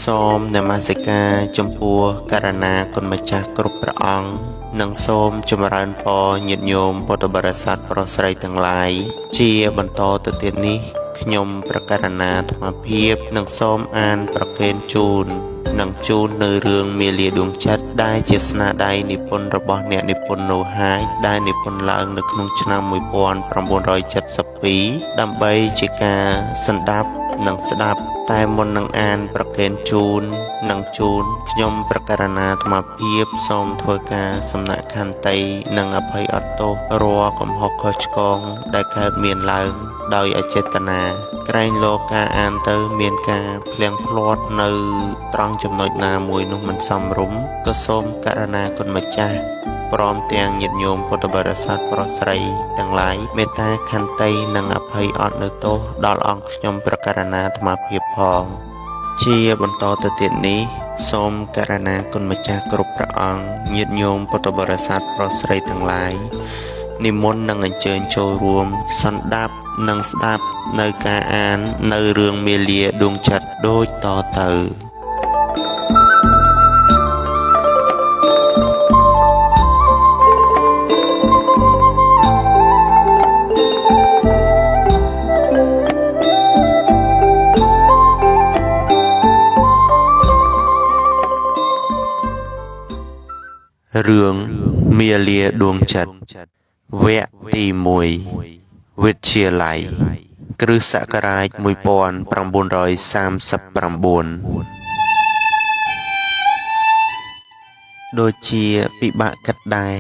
សូមនមស្ការចំពោះករណាគុណម្ចាស់គ្រប់ព្រះអង្គនិងសូមចម្រើនពរញាតិញោមពុទ្ធបរិស័ទប្រុសស្រីទាំងឡាយជាបន្តទៅទៀតនេះខ្ញុំប្រកាសណាអាត្មាភាពនិងសូមអានប្រគេនជូននិងជូននៅរឿងមាលាដួងចិត្តដែលជាស្នាដៃនិពន្ធរបស់អ្នកនិពន្ធនោហាចដែលនិពន្ធឡើងនៅក្នុងឆ្នាំ1972ដើម្បីជាការសន្តាប់និងស្ដាប់តែមុននឹងអានប្រគេនជូននិងជូនខ្ញុំប្រកាសណាអាត្មាភាពសូមធ្វើការសំណាក់ខន្តីនិងអភ័យអត់ទោសរាល់កំហុសខុសឆ្គងដែលកើតមានឡើងដោយអចេតនាក្រែងលោការអានទៅមានការភ្លៀងភ្លាត់នៅត្រង់ចំណុចណាមួយនោះមិនសមរម្យក៏សូមករណាគុណម្ចាស់ព្រមទាំងញាតិញោមពុទ្ធបរិស័ទប្រុសស្រីទាំងឡាយមេត្តាខន្តីនិងអភ័យអត់នៅទោសដល់អង្គខ្ញុំប្រកាសណាអាត្មាភាពផងជាបន្តទៅទៀតនេះសូមករណាគុណម្ចាស់គ្រប់ព្រះអង្គញាតិញោមពុទ្ធបរិស័ទប្រុសស្រីទាំងឡាយនិមន្តនិងអញ្ជើញចូលរួមសន្តាប់និងស្ដាប់នៅការអាននៅរឿងមាលាដួងចិត្តដូចតទៅរឿងមាលាដួងចិត្តវគ្គទី1វិទ្យាល័យគ្រិស្តសករាជ1939ដូចជាពិបាកគិតដែរ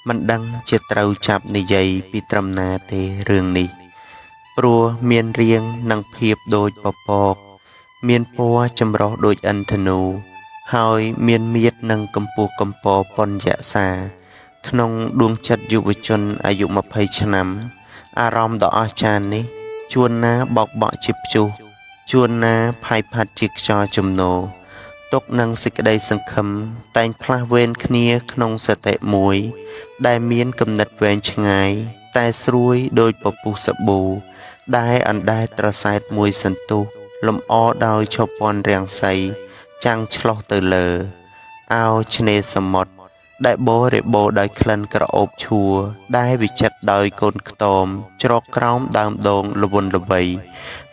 មិនដឹងជាត្រូវចាប់និយាយពីត្រឹមណាទេរឿងនេះព្រោះមានរាងនិងភាពដូចពពកមានពណ៌ចម្រុះដូចឥន្ធនូហើយមានមៀតនិងកម្ពស់កម្ពប៉ុនយក្សាក្នុងដួងចិត្តយុវជនអាយុ20ឆ្នាំអារម្មណ៍ដ៏អស្ចារ្យនេះជួនណាបោកបក់ជាព្យុះជួនណាផាយផាត់ជាខ្យល់ជំនោរទុកនឹងសេចក្តីសង្ឃឹមតែងផ្លាស់វេនគ្នាក្នុងសតិមួយដែលមានគំនិតវែងឆ្ងាយតែស្រួយដោយពពុះសាប៊ូដែលអណ្ដែតត្រសែតមួយសន្ទុះលម្អដោយឈពន្ធរាំងសីចាំងឆ្លុះទៅលើអោឆ្នេរសមុទ្រដែលបរិបូរដោយក្លិនក្រអូបឈួរដែលវិចិត្រដោយកូនខ្ទមជ្រកក្រោមដើមដូងល្វន្ល្វៃ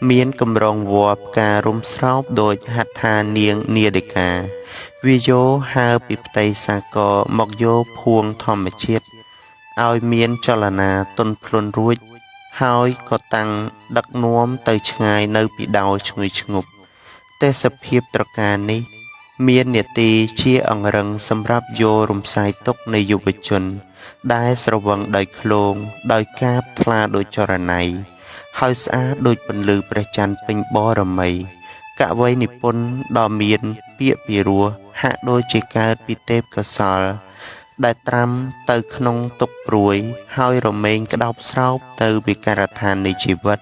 មានកម្រងវល្លិផ្ការុំស្រោបដោយហត្ថានាងនាដិកាវាយោហើពីផ្ទៃសាគរមកយោភួងធម្មជាតិឲ្យមានចលនាទន់ភ្លន់រួចហើយក៏តាំងដឹកនាំទៅឆ្ងាយនៅពីដោយឈ្ងុយឈ្ងប់ទេសភាពត្រកាលនេះមាននាទីជាអង្រឹងសម្រាប់យករំសាយទុក្ខនៃយុវជនដែលស្រវឹងដោយឃ្លោងដោយកាបថ្លាដូចចរណៃហើយស្អាតដូចពន្លឺព្រះច័ន្ទពេញបរមីកវីនិពន្ធដ៏មានពាក្យពីរោះហាក់ដូចជាកើតពីទេពកោសលដែលត្រាំទៅក្នុងទុក្ខព្រួយហើយរមែងក្តោបស្រោបទៅវិការដ្ឋាននៃជីវិត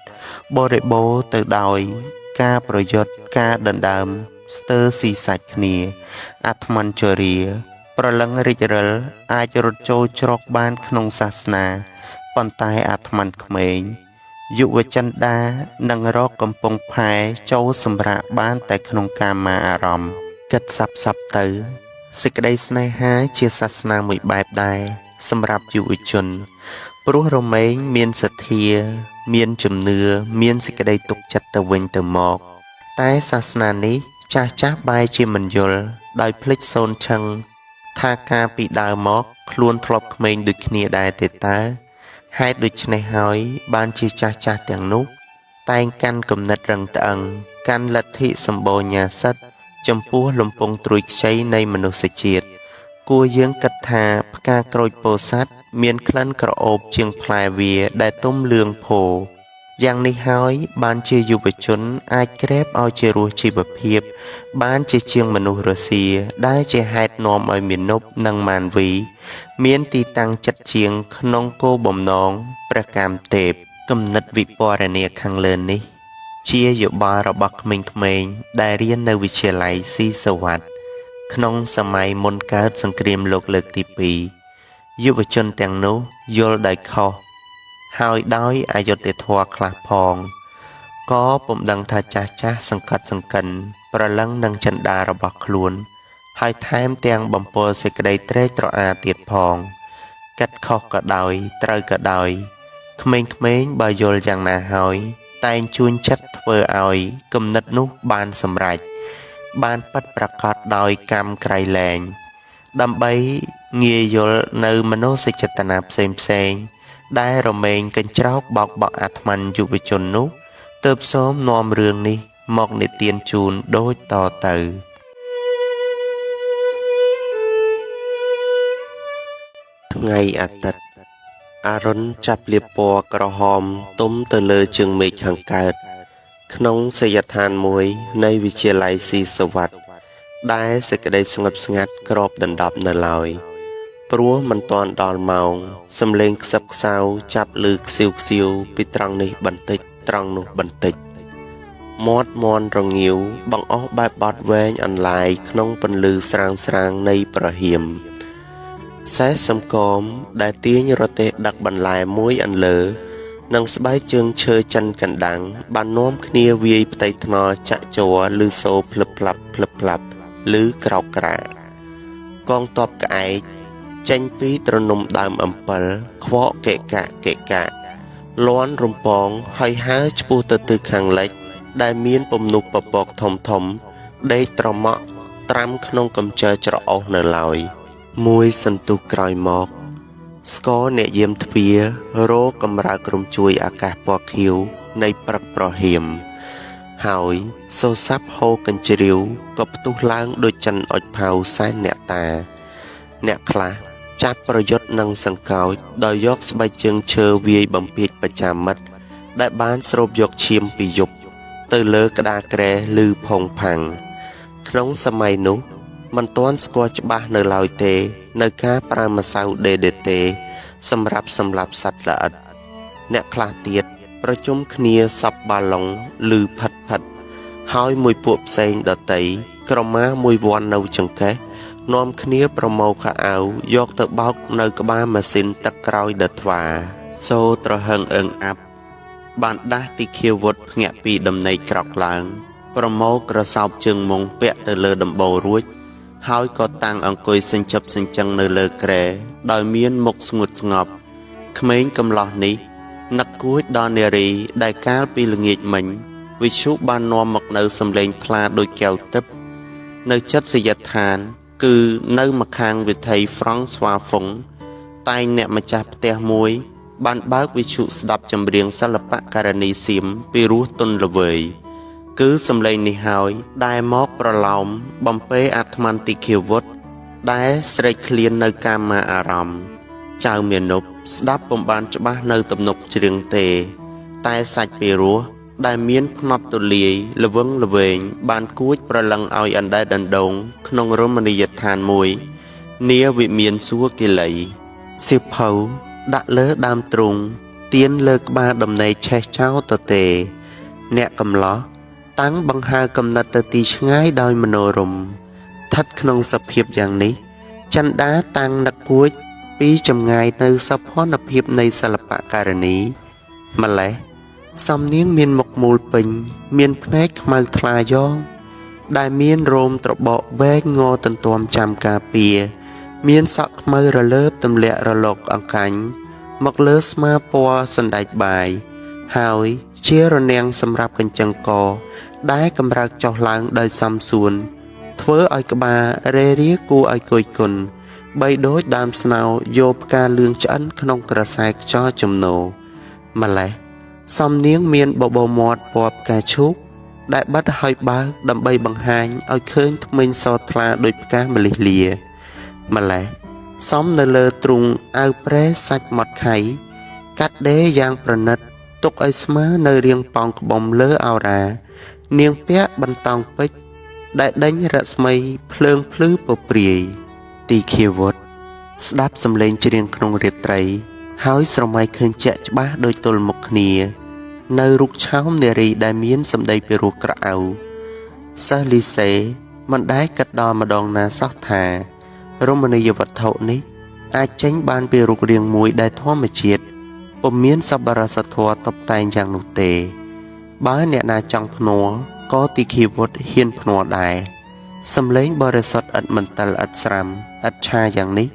បរិបូរណ៍ទៅដោយការប្រយុទ្ធការដណ្ដើមស្ទើរស៊ីសាច់គ្នាអាត្មញ្ជរាប្រលឹងរិចរិលអាចរត់ចូលជ្រកបានក្នុងសាសនាប៉ុន្តែអាត្មញ្ញក្មេងយុវចិន្តានឹងរកកំពង់ផែចូលសម្រាកបានតែក្នុងកាមាអារម្មណ៍គិតសាប់ៗទៅសេចក្តីស្នេហាជាសាសនាមួយបែបដែរសម្រាប់យុវជនព្រោះរមែងមានសទ្ធាមានជំនឿមានសេចក្តីទុកចិត្តទៅវិញទៅមកតែសាសនានេះចាស់ៗបែរជាមិនយល់ដោយភ្លេចសូនឆឹងថាការពីដើមមកខ្លួនធ្លាប់ក្មេងដូចគ្នាដែរទេតើហេតុដូច្នេះហើយបានជាចាស់ៗទាំងនោះតែងកាន់គំនិតរឹងត្អឹងកាន់លទ្ធិសម្បូរញាសិទ្ធចំពោះលំពងត្រួយខ្ចីនៃមនុស្សជាតិគួរយើងគិតថាផ្កាក្រូចពោធិ៍សាត់មានក្លិនក្រអូបជាងផ្លែវាដែលទុំលឿងផូយ៉ាងនេះហើយបានជាយុវជនអាចក្រេបឲ្យជារសជីវភាពបានជាជាងមនុស្សរុស្ស៊ីដែលជាហេតុនាំឲ្យមាណពនិងម៉ានវីមានទីតាំងចិត្តជាងក្នុងគោលបំណងព្រះកាមទេពគំនិតវិពរណីខាងលើនេះជាយោបល់របស់ក្មេងៗដែលរៀននៅវិទ្យាល័យស៊ីសុវត្ថិក្នុងសម័យមុនកើតសង្គ្រាមលោកលើកទី2យុវជនទាំងនោះយល់ដោយខុសហើយដោយអយុត្តិធម៌ខ្លះផងក៏ពុំដឹងថាចាស់ៗសង្កត់សង្កិន ប្រលឹងនិងចិន្តារបស់ខ្លួន ហើយថែមទាំងបំពុលសេចក្តីត្រេកត្រអាលទៀតផងគិតខុសក៏ដោយត្រូវក៏ដោយក្មេងៗបើយល់យ៉ាងណាហើយ តែងជួញចិត្តធ្វើឲ្យគំនិតនោះបានសម្រេចបានពិតប្រាកដដោយកម្មក្រៃលែងដើម្បីងាយយល់នៅមនោសញ្ចេតនាផ្សេងៗដែលរមែងកញ្ច្រោកបោកបក់អាត្ម័នយុវជននោះទើបសូមនាំរឿងនេះមកនិទានជូនដូចតទៅថ្ងៃអាទិត្យអរុណចាប់លាបពណ៌ក្រហមទុំទៅលើជើងមេឃខាងកើតក្នុងសយដ្ឋានមួយនៃវិទ្យាល័យស៊ីសុវត្ថិដែលសេចក្តីស្ងប់ស្ងាត់គ្របដណ្ដប់នៅឡើយព្រោះមិនទាន់ដល់ម៉ោងសំឡេងខ្សឹបខ្សៅចាប់ឮខ្សៀវខ្សៀវពីត្រង់នេះបន្តិចត្រង់នោះបន្តិចមាត់មន់រងាវបង្អស់បែបបត់វែងអន្លាយក្នុងពន្លឺស្រាងស្រាងនៃប្រហៀមសេះសំគមដែលទាញរទេះដឹកបន្លែមួយអន្លើនិងស្បែកជើងឈើចិនកណ្ដាំងបាននាំគ្នាវាយផ្ទៃថ្នល់ចាក់ជ័រឬសូរភ្លឹបផ្លាប់ភ្លឹបផ្លាប់ឬក្រោកក្រាកងទ័ពក្អែកចេញពីទ្រនំដើមអំពិលខ្វក់កេកៈកេកៈលាន់រំពងហើយហើរឆ្ពោះទៅទិសខាងលិចដែលមានពំនុះពពកធំធំដេកត្រម៉ក់ត្រាំក្នុងកំជើច្រអូសនៅឡើយមួយសន្ទុះក្រោយមកស្គរអ្នកយាមទ្វាររោកម្រើករំជួយអាកាសពណ៌ខៀវនៃព្រឹកប្រហៀមហើយសូរស័ព្ទហូរកញ្ជ្រៀវក៏ផ្ទុះឡើងដូចចិនអុចផៅសែនអ្នកតាអ្នកខ្លះចាប់ប្រយុទ្ធនឹងសង្កោចដោយយកស្បែកជើងឈើវាយបំពេចប្រចាំមិត្តដែលបានស្រូបយកឈាមពីយប់ទៅលើក្តារគ្រែឮផុងផាំងក្នុងសម័យនោះមិនទាន់ស្គាល់ច្បាស់នៅឡើយទេនៅការប្រើម្សៅ DDT សម្រាប់សម្លាប់សត្វល្អិតអ្នកខ្លះទៀតប្រជុំគ្នាសប់បាឡុងឬផិតផិតហើយមួយពួកផ្សេងដតីក្រមាមួយវ័ននៅចង្កេះនាំគ្នាប្រមូលខោអាវយកទៅបោកនៅក្បាលម៉ាស៊ីនទឹកក្រោយដថ្វាសូត្រហឹងអឹងអាប់បានដាស់ទីឃាវុធភ្ញាក់ពីដំណេកក្រោកឡើងប្រមូលក្រសោបជើងមុងពាក់ទៅលើដំបូលរួចហើយក៏តាំងអង្គុយសញ្ជឹបសញ្ជឹងនៅលើគ្រែដោយមានមុខស្ងួតស្ងប់ក្មេងកំឡោះនេះនឹកគួចដល់នារីដែលកាលពីល្ងាចមិញវិទ្យុបាននាំមកនៅសំឡេងថ្លាដូចកែវទឹកនៅចិត្តសយដ្ឋានគឺនៅម្ខាងវិថីហ្វ្រង់ស្វាហ្វុងតែងអ្នកម្ចាស់ផ្ទះមួយបានបើកវិទ្យុស្ដាប់ចម្រៀងសិល្បករនីសៀមពីរោះទន់ល្វើយគឺសំឡេងនេះហើយដែលមកប្រឡោមបំពេអាត្មន្តិឃាវុធដែលស្រេកឃ្លាននៅកាមាអារម្មណ៍ចៅមានុបស្ដាប់ពុំបានច្បាស់នៅទំនុកច្រៀងទេតែសាច់ពីរោះដែលមានផ្នត់ទូលាយល្វឹងល្វែងបានគួចប្រឡឹងឲ្យអណ្ដែតអណ្ដូងក្នុងរមណីយដ្ឋានមួយនាវិមានសួគ៌គិលីសៀវភៅដាក់លើដើមទ្រូងទៀនលើក្បាលដំណេកឆេះចោលទទេអ្នកកំឡោះតាំងបង្ហើកំណត់ទៅទីឆ្ងាយដោយមនោរម្យស្ថិតក្នុងសភាពយ៉ាងនេះចិន្តាតាំងនឹកគួចពីចម្ងាយនៅសោភ័ណភាពនៃសិល្បករនីម្លេះសំនៀងមានមុខមូលពេញមានភ្នែកខ្មៅថ្លាយ៉ងដែលមានរោមត្របកវែងងទន្ទាំចាំការពារមានសក់ខ្មៅរលើបទម្លាក់រលកអង្កាញ់មកលើស្មាពណ៌សណ្តែកបាយហើយជារនាំងសម្រាប់កញ្ចឹងកដែលកម្រើកចុះឡើងដោយសំសួនធ្វើឲ្យក្បាលរេរាគួរឲ្យគយគន់បីដូចដើមស្នោយកផ្កាលឿងឆ្អិនក្នុងក្រសែខ្យល់ចំណោម្លេះសំនៀងមានបបោមាត់ពណ៌ផ្កាឈូកដែលបិទហើយបើកដើម្បីបង្ហាញឲ្យឃើញធ្មេញសថ្លាដូចផ្កាម្លិះលាម្លេះសំនៅលើទ្រូងអាវប្រែសាច់ម៉ត់ខៃកាត់ដេរយ៉ាងប្រណិតទុកឲ្យស្មើនៅរាងប៉ោងក្បំលើអោរ៉ានាងពាក់បន្តោងពេជ្រដែលដេញរស្មីភ្លើងភ្លឺពព្រាយទីឃាវុធស្ដាប់សំឡេងច្រៀងក្នុងរាត្រីហើយស្រមៃឃើញជាក់ច្បាស់ដូចទល់មុខគ្នានៅរូបឆោមនារីដែលមានសម្ដីពីរោះក្រអៅសិស្សលីសេមិនដែលគិតដល់ម្ដងណាសោះថារមណីយវត្ថុនេះអាចចេញបានពីរូបរាងមួយដែលធម្មជាតិពុំមានសប្បុរសធម៌តុបតែងយ៉ាងនោះទេបើអ្នកណាចង់ភ្នាល់ ក៏ទីឃាវុធហ៊ានភ្នាល់ដែរ សំឡេងបរិសុទ្ធឥតមន្ទិលឥតស្រាំឥតឆាយ៉ាងនេះ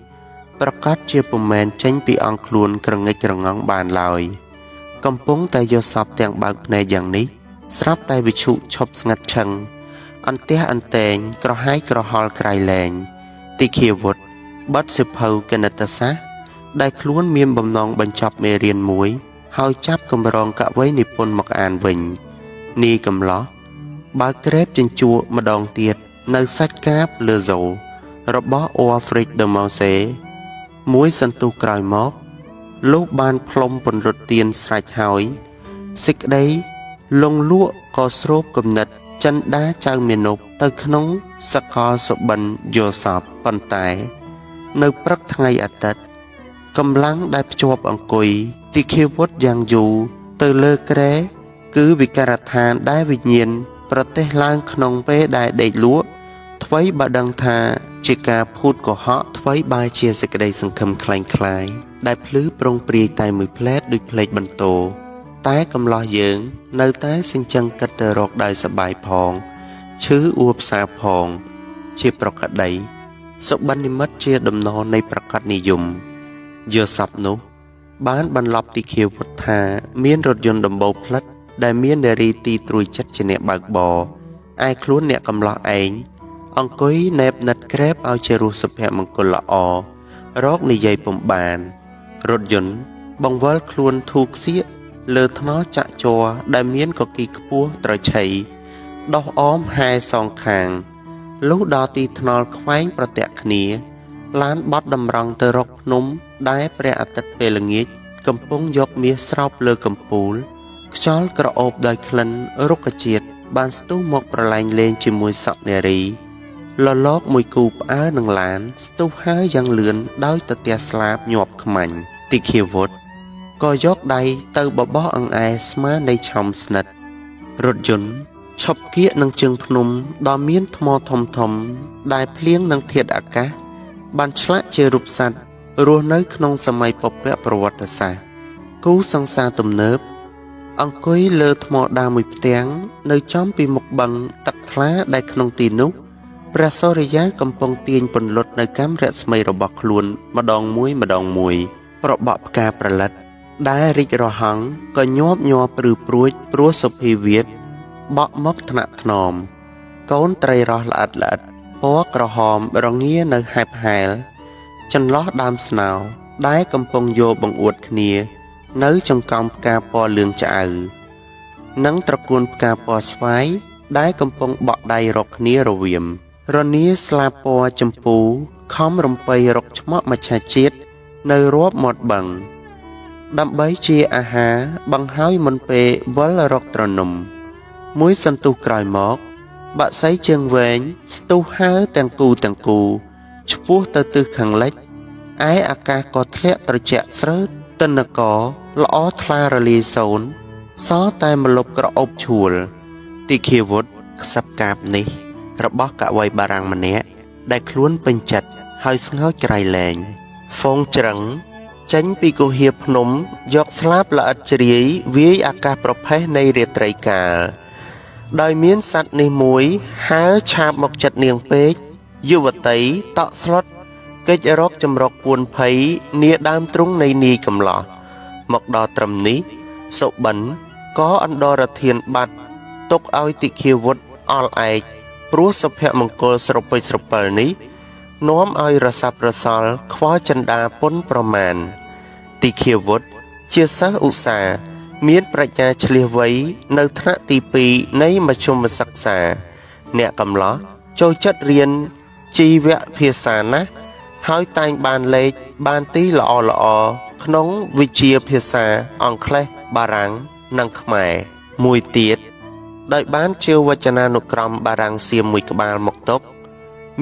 ប្រាកដជាពុំមែនចេញពីអង្គខ្លួនក្រងេចក្រងំបានឡើយ កំពុងតែយល់សប្តិទាំងបើកភ្នែកយ៉ាងនេះ ស្រាប់តែវិទ្យុឈប់ស្ងាត់ឈឹង អន្ទះអន្ទែងក្រហាយក្រហល់ក្រៃលែង ទីឃាវុធបិទសៀវភៅគណិតសាស្ត្រដែលខ្លួនមានបំណងបញ្ចប់មេរៀនមួយ ហើយចាប់កម្រងកវីនិពន្ធមកអានវិញ នាយកំឡោះបើកក្រេបជញ្ជក់ម្ដងទៀតនៅសាច់កាបលើសូរបស់អូអាហ្វ្រិកដឺម៉ូសេ មួយសន្ទុះក្រោយមក លុះបានផ្លុំពន្លត់ទៀនស្រេចហើយ សេចក្តីលង់លក់ក៏ស្រូបគំនិតចិន្តាចៅមាណពទៅក្នុងសកលសុបិនយល់សប្តិប៉ុន្តែ នៅព្រឹកថ្ងៃអាទិត្យកម្លាំងដែលភ្ជាប់អង្គុយទីឃាវុធយ៉ាងយូរទៅលើគ្រែគឺវិការដ្ឋានដែលវិញ្ញាណប្រទេសឡើងក្នុងពេលដែលដេកលក់ថ្វីបើដឹងថាជាការភូតកុហកថ្វីបើជាសេចក្តីសង្ឃឹមក្លែងក្លាយដែលភ្លឺប្រុងព្រាយតែមួយផ្លែតដូចផ្លេកបន្ទោតែកំឡោះយើងនៅតែសញ្ជឹងគិតទៅរកដោយសប្បាយផងឈឺអួផ្សាផង ជាប្រកដីសុបិននិមិត្តជាដំណរនៃប្រកបនិយមយល់សប្តិនោះ បានបន្លប់ទីឃាវុធថាមានរថយន្តដំបូលផ្លិតដែលមាននារីទីត្រួយចិត្តជាអ្នកបើកបរឯខ្លួនអ្នកកំឡោះឯងអង្គុយណែបនិតក្រែបឲ្យជារសសុភមង្គលល្អរកនិយាយពុំបាន រថយន្តបង្វិលខ្លួនធូរខ្សៀកលើថ្នល់ចាក់ជ័រដែលមានកគីខ្ពស់ត្រឆៃដោះអមហែសងខាងលុះដល់ទីថ្នល់ខ្វែងប្រទាក់គ្នា ឡានបត់តម្រង់ទៅរកភ្នំដែលព្រះអាទិត្យពេលល្ងាចកំពុងយកមាសស្រោបលើកំពូល ខ្យល់ក្រអូបដោយក្លិនរុក្ខជាតិបានស្ទុះមកប្រឡែងលេងជាមួយសក់នារីលលកមួយគូផ្អើលនឹងឡានស្ទុះហើរយ៉ាងលឿនដោយទទះស្លាបញាប់ខ្មាញ់ទីឃាវុធក៏យកដៃទៅបបោះអង្អែស្មានៃឆោមស្និទ្ធរថយន្តឈប់គៀកនឹងជើងភ្នំដ៏មានថ្មធំធំដែលភ្លៀងនឹងធាតុអាកាសបានឆ្លាក់ជារូបសត្វរស់នៅក្នុងសម័យពពកប្រវត្តិសាស្ត្រគូសង្សារទំនើបអង្គុយលើថ្មដាមួយផ្ទាំងនៅចំពីមុខបឹងទឹកថ្លាដែលក្នុងទីនោះព្រះសូរិយាកំពុងទាញពន្លត់នៅកាំរស្មីរបស់ខ្លួនម្ដងមួយម្ដងមួយ ប្របក់ផ្កាប្រលិតដែលរីករហង់ក៏ញាប់ញ័រព្រឺព្រួចព្រោះសុភីវៀតបក់មកថ្នាក់ថ្នមកូនត្រីរស់ល្អិតល្អិតពណ៌ក្រហមរងានៅហែបហែលចន្លោះដើមស្នោដែលកំពុងយោបង្អួតគ្នា នៅចង្កោមផ្កាពណ៌លឿងឆ្អៅនិងត្រកួនផ្កាពណ៌ស្វាយដែលកំពុងបក់ដៃរកគ្នារវាម រនាស្លាបពណ៌ចម្ពូខំរំពៃរកឆ្មក់មច្ឆជាតិនៅរាប់មាត់បឹង ដើម្បីជាអាហារបង្ហើយមុនពេលវិលរកទ្រនំ មួយសន្ទុះក្រោយមក បក្សីជើងវែងស្ទុះហើរទាំងគូទាំងគូឆ្ពោះទៅទិសខាងលិច ឯអាកាសក៏ធ្លាក់ត្រជាក់ស្រើតទិន្នកល្អថ្លារលាយសូន្យសល់តែម្លប់ក្រអូបឈួល ទីឃាវុធខ្សឹបកាបនេះ របស់កវីបារាំងម្នាក់ដែលខ្លួនពេញចិត្តហើយស្ងោចក្រៃលែងហ្វូងច្រឹងចេញពីគុហាភ្នំយកស្លាបល្អិតជ្រាយវាយអាកាសប្រផេះនៃរាត្រីកាល ដោយមានសត្វនេះមួយហើរឆាបមកចិត្តនាងពេកយុវតីតក់ស្លុតកិច្ចរកចម្រុកពួនភ័យនាដើមទ្រូងនៃនាយកំឡោះមកដល់ត្រឹមនេះសុបិនក៏អន្តរធានបាត់ទុកឲ្យតិឃាវុធអល់ឯកព្រោះសុភមង្គលស្រពេចស្រពិលនេះនាំឲ្យរសាប់រសល់ខ្វល់ចិន្តាពុនប្រមាណតិឃាវុធជាសិស្សឧស្សាហ៍មានប្រាជ្ញាឆ្លៀសវៃនៅថ្នាក់ទី2នៃមធ្យមសិក្សា អ្នកកំឡោះចូលចិត្តរៀនជីវភាសាណាស់ហើយតែងបានលេខបានទីល្អល្អក្នុងវិជ្ជាភាសាអង់គ្លេសបារាំងនិងខ្មែរមួយទៀតដោយបានជាវចនានុក្រមបារាំងសៀមមួយក្បាលមកទុក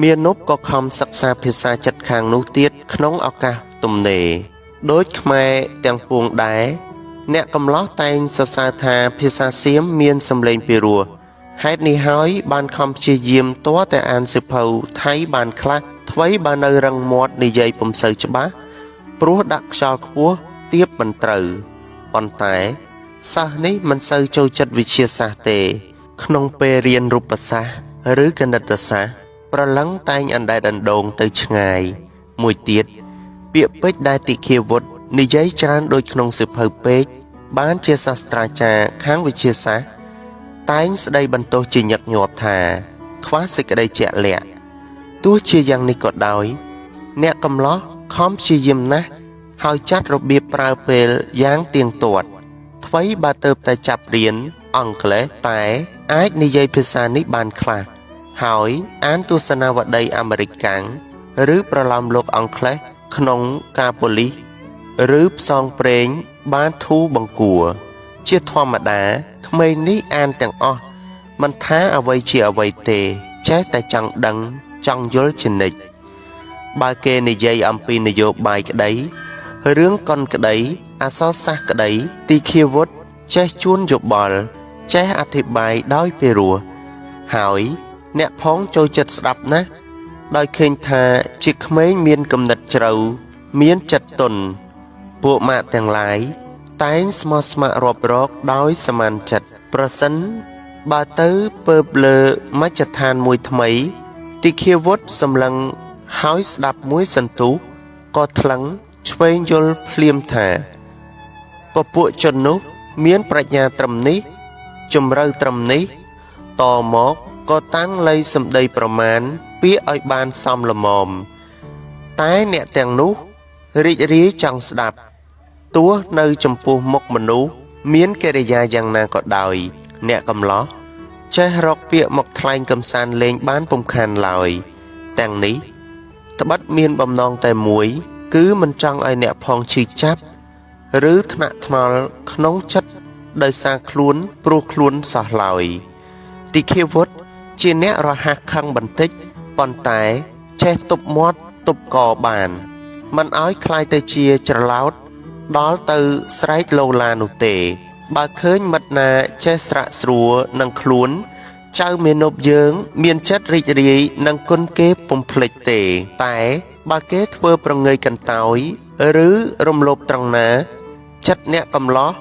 មាណពក៏ខំសិក្សាភាសាចិត្តខាងនោះទៀតក្នុងឱកាសទំនេរដូចខ្មែរទាំងពួងដែរអ្នកកំឡោះតែងសរសើរថាភាសាសៀមមានសម្លេងពីរោះហេតុនេះហើយបានខំព្យាយាមទាល់តែអានសៀវភៅថៃបានខ្លះថ្វីបើនៅរឹងមាត់និយាយពុំសូវច្បាស់ព្រោះដាក់ខ្យល់ខ្ពស់ទាបមិនត្រូវប៉ុន្តែសិស្សនេះមិនសូវចូលចិត្តវិទ្យាសាស្ត្រទេ ក្នុងពេលរៀនរូបសាស្ត្រឬគណិតសាស្ត្រប្រឡឹងតែងអណ្ដែតអណ្ដូងទៅឆ្ងាយមួយទៀតពាក្យពេចន៍ដែលតិខាវុធនិយាយច្រើនដូចក្នុងសៀវភៅពេកបានជាសាស្ត្រាចារ្យខាងវិទ្យាសាស្ត្រតែងស្ដីបន្ទោសជាញឹកញាប់ថាខ្វះសេចក្តីជាក់លាក់ទោះជាយ៉ាងនេះក៏ដោយអ្នកកំឡោះខំព្យាយាមណាស់ហើយចាត់របៀបប្រើពេលយ៉ាងទៀងទាត់ថ្វីបើទៅតែចាប់រៀនអង់គ្លេសតែអាចនិយាយភាសានេះបានខ្លះហើយអានទស្សនាវដ្តីអាមេរិកកាំងឬប្រឡំលោកអង់គ្លេសក្នុងការប៉ូលីសឬផ្សងព្រេងបានធូរបង្គួរជាធម្មតាក្មេងនេះអានទាំងអស់មិនថាអ្វីជាអ្វីទេចេះតែចង់ដឹងចង់យល់ជានិច្ចបើគេនិយាយអំពីនយោបាយក្តីរឿងកុនក្តីអក្សរសាស្ត្រក្តីទីឃាវុធចេះជួនយោបល់ចេះអធិប្បាយដោយពិរោះហើយអ្នកផងចូលចិត្តស្ដាប់ណាស់ដោយឃើញថាជាក្មេងមានគំនិតជ្រៅមានចិត្តទន់ពួកម៉ាក់ទាំងឡាយតែងស្មោះស្ម័គ្ររាប់រកដោយសមានចិត្តប្រសិនបើទៅពើបលើមជ្ឈដ្ឋានមួយថ្មីទីឃាវុធសម្លឹងហើយស្ដាប់មួយសន្ទុះក៏ថ្លឹងឆ្វេងយល់ភ្លាមថាពពួកជននោះមានប្រាជ្ញាត្រឹមនេះជំរឿត្រឹមនេះតមកក៏តាំងលៃសម្ដីប្រមាណពាក្យឲ្យបានសមល្មមតែអ្នកទាំងនោះរីករាយចង់ស្ដាប់ទោះនៅចំពោះមុខមនុស្សមានកិរិយាយ៉ាងណាក៏ដោយអ្នកកំឡោះចេះរកពាក្យមកថ្លែងកំសាន្តលេងបានពុំខានឡើយទាំងនេះត្បិតមានបំណងតែមួយគឺមិនចង់ឲ្យអ្នកផងឈឺចាប់ឬថ្នាក់ថ្នល់ក្នុងចិត្តដោយសារខ្លួនព្រោះខ្លួនសោះឡើយតិឃាវុធជាអ្នករហ័សខឹងបន្តិចប៉ុន្តែចេះទប់មាត់ទប់កបានមិនឲ្យคล้ายទៅជាច្រឡោតដល់ទៅស្រែកលោឡានោះទេបើឃើញមិត្តណាចេះស្រាក់ស្រួលនឹងខ្លួនចៅមេនប់យើងមានចិត្តរីករាយនឹងគុណគេពុំភ្លេចទេតែបើគេធ្វើប្រងើយកន្តើយឬរំលោភត្រង់ណាចិត្តអ្នកកំឡោះ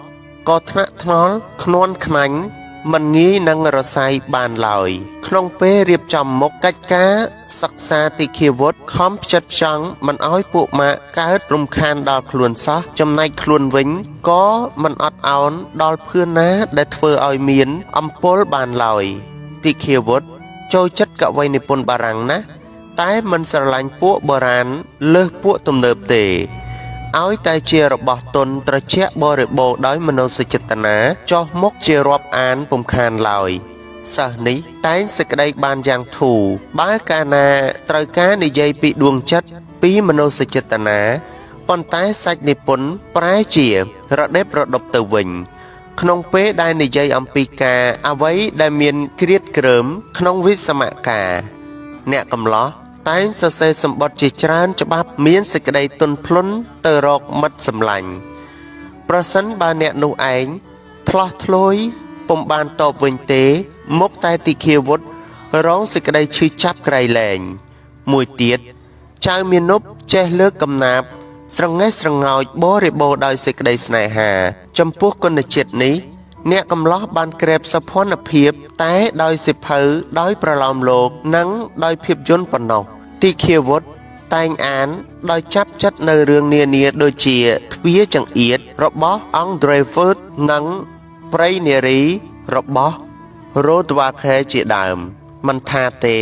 ក៏ថ្នាក់ថ្នល់ខ្នួនខ្នាញ់មិនងាយនឹងរសាយបានឡើយក្នុងពេលរៀបចំមុខកិច្ចការសិក្សាតិឃាវុធខំផ្ចិតផ្ចង់មិនឲ្យពួកម៉ាក់កើតរំខានដល់ខ្លួនសោះចំណែកខ្លួនវិញក៏មិនអត់ឱនដល់ភឿនណាដែលធ្វើឲ្យមានអំពល់បានឡើយតិឃាវុធចូលចិត្តកវីនិពន្ធបារាំងណាស់តែមិនស្រឡាញ់ពួកបុរាណលើសពួកទំនើបទេឲ្យតែជារបស់ទុនត្រជាក់បរិបូរណ៍ដោយមនោសញ្ចេតនាចោះមុខជារាប់អានពុំខានឡើយសិស្សនេះតែងសេចក្តីបានយ៉ាងធូរបើកាលណាត្រូវការនិយាយពីដួងចិត្តពីមនោសញ្ចេតនាប៉ុន្តែសាច់និពន្ធប្រែជារដេបរដុបទៅវិញក្នុងពេលដែលនិយាយអំពីការអ្វីដែលមានគ្រៀតគ្រើមក្នុងវិសមការអ្នកកំឡោះតែងសរសេរសម្បត្តិជាច្រើនច្បាប់មានសេចក្តីទន់ភ្លន់ទៅរកមិត្តសម្លាញ់ប្រសិនបើអ្នកនោះឯងថ្លោះធ្លោយពុំបានតបវិញទេមុខតែតិឃាវុធរងសេចក្តីឈឺចាប់ក្រៃលែងមួយទៀតចៅមានុបចេះលើកកំណាបស្រងេះស្រងោចបរិបូរណ៍ដោយសេចក្តីស្នេហាចំពោះគុណជាតិនេះអ្នកកំឡោះបានក្រេបសោភ័ណភាពតែដោយសិភៅដោយប្រឡោមលោកនិងដោយភាពយន្តប៉ុណ្ណោះតិឃាវុធតែងអានដោយចាប់ចិត្តនៅរឿងនានាដូចជាទ្វារចង្អៀតរបស់អង់ដ្រេហ្វឺតនិងព្រៃនារីរបស់រ៉ូដវ៉ាខេជាដើមមិនថាទេ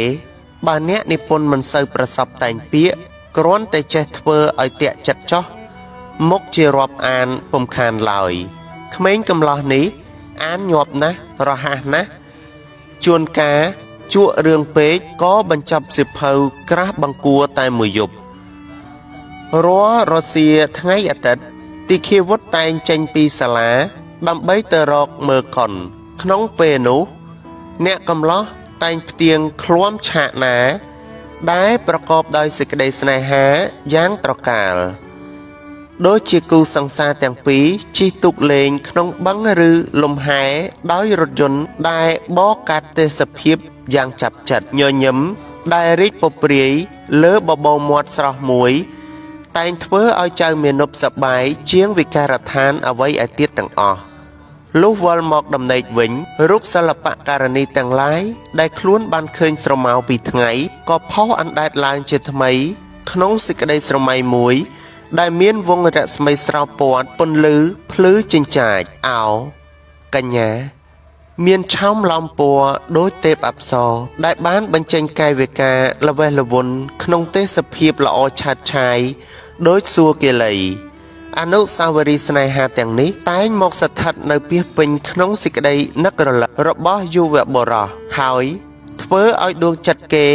បើអ្នកនិពន្ធមិនសូវប្រសពតែងពាក្យគ្រាន់តែចេះធ្វើឲ្យតាក់ចិត្តចោះមុខជារាប់អានពុំខានឡើយក្មេងកំឡោះនេះអានញាប់ណាស់រហ័សណាស់ជួនកាលជក់រឿងពេកក៏បញ្ចប់សៀវភៅក្រាស់បង្គួរតែមួយយប់រាល់រសៀលថ្ងៃអាទិត្យតិឃាវុធតែងចេញពីសាលាដើម្បីទៅរកមើលកុនក្នុងពេលនោះអ្នកកំឡោះតែងផ្ទៀងឃ្លាំឆាកណាដែលប្រកបដោយសេចក្តីស្នេហាយ៉ាងត្រកាលដូចជាគូសង្សារទាំងពីរជិះទូកលេងក្នុងបឹងឬលំហែដោយរថយន្តដែលបកកាត់ទេសភាពយ៉ាងចាប់ចិត្តញញឹមដែលរីកពព្រាយលើបបោមាត់ស្រស់មួយតែងធ្វើឲ្យចៅមានុបសប្បាយជាងវិការដ្ឋានអ្វីឯទៀតទាំងអស់ លុះវិលមកដំណេកវិញរូបសិល្បករនីទាំងឡាយដែលខ្លួនបានឃើញស្រមោលពីថ្ងៃក៏ផុសអណ្ដែតឡើងជាថ្មី ក្នុងសេចក្តីស្រមៃមួយ ដែលមានវងរស្មីស្រោបព័ទ្ធពន្លឺភ្លឺចិញ្ចាចអោកញ្ញា មានឆោមឡោមពណ៌ដូចទេពអប្សរដែលបានបញ្ចេញកាយវិការល្វេះល្វន់ក្នុងទេសភាពល្អឆើតឆាយដូចសួគីលីអនុស្សាវរីយ៍ស្នេហាទាំងនេះតែងមកស្ថិតនៅពាសពេញក្នុងសេចក្តីនឹករលឹករបស់យុវបុរសហើយធ្វើឲ្យដួងចិត្តគេ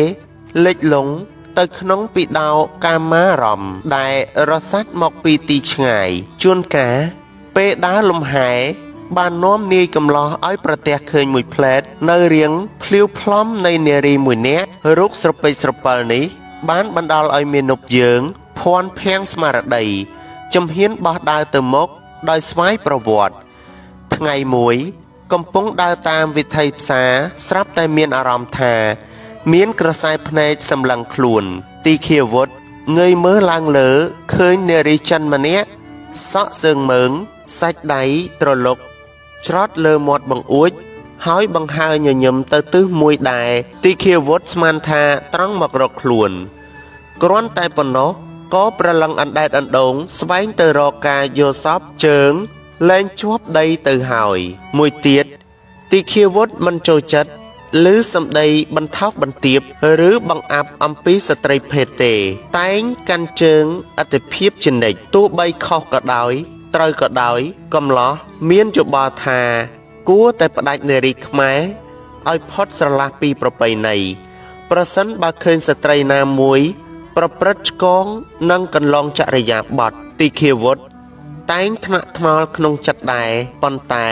លិចលង់ទៅក្នុងពិដោកាមារម្មណ៍ដែលរសាត់មកពីទីឆ្ងាយជួនកាលពេលដើរលំហែ បាននាំនាយកំឡោះឲ្យប្រទះឃើញមួយផ្លែតនៅរៀងភ្លាវផ្លំនៃនារីមួយនាក់រូបស្រពេចស្រពិលនេះបានបណ្ដាលឲ្យមាណពយើងភ័ន្តភាំងស្មារតីជំហានបោះដើរទៅមុខដោយស្វ័យប្រវត្តិថ្ងៃមួយកំពុងដើរតាមវិថីផ្សារស្រាប់តែមានអារម្មណ៍ថា មានក្រសែភ្នែកសម្លឹងខ្លួន ទីឃាវុធងើយមើលឡើងលើឃើញនារីចិនម្នាក់សក់សើងមើងសាច់ដៃត្រលុក ច្រត់លើមាត់បង្អួច ហើយបង្ហើរញញឹមទៅទិសមួយដែរទីឃាវុធស្មានថាត្រង់មករកខ្លួន គ្រាន់តែប៉ុណ្ណោះក៏ប្រឡឹងអណ្ដែតអណ្ដូងស្វែងទៅរកការយល់សពជើងលែងជាប់ដីទៅហើយ មួយទៀតទីឃាវុធមិនចូលចិត្តឬសម្ដីបន្ថោកបន្ទាបឬបង្អាប់អំពីស្ត្រីភេទទេ តែងកាន់ជើងអតិភិបជានិច្ចទោះបីខុសក៏ដោយ ត្រូវក៏ដោយកំឡោះមានយោបល់ថា គួរតែផ្ដាច់នារីខ្មែរឲ្យផុតស្រឡះពីប្រពៃណីប្រសិនបើឃើញស្ត្រីណាមួយ ប្រព្រឹត្តឆ្គងនិងកន្លងចរិយាបថទីឃាវុធតែងថ្នាក់ថ្នល់ក្នុងចិត្តដែរប៉ុន្តែ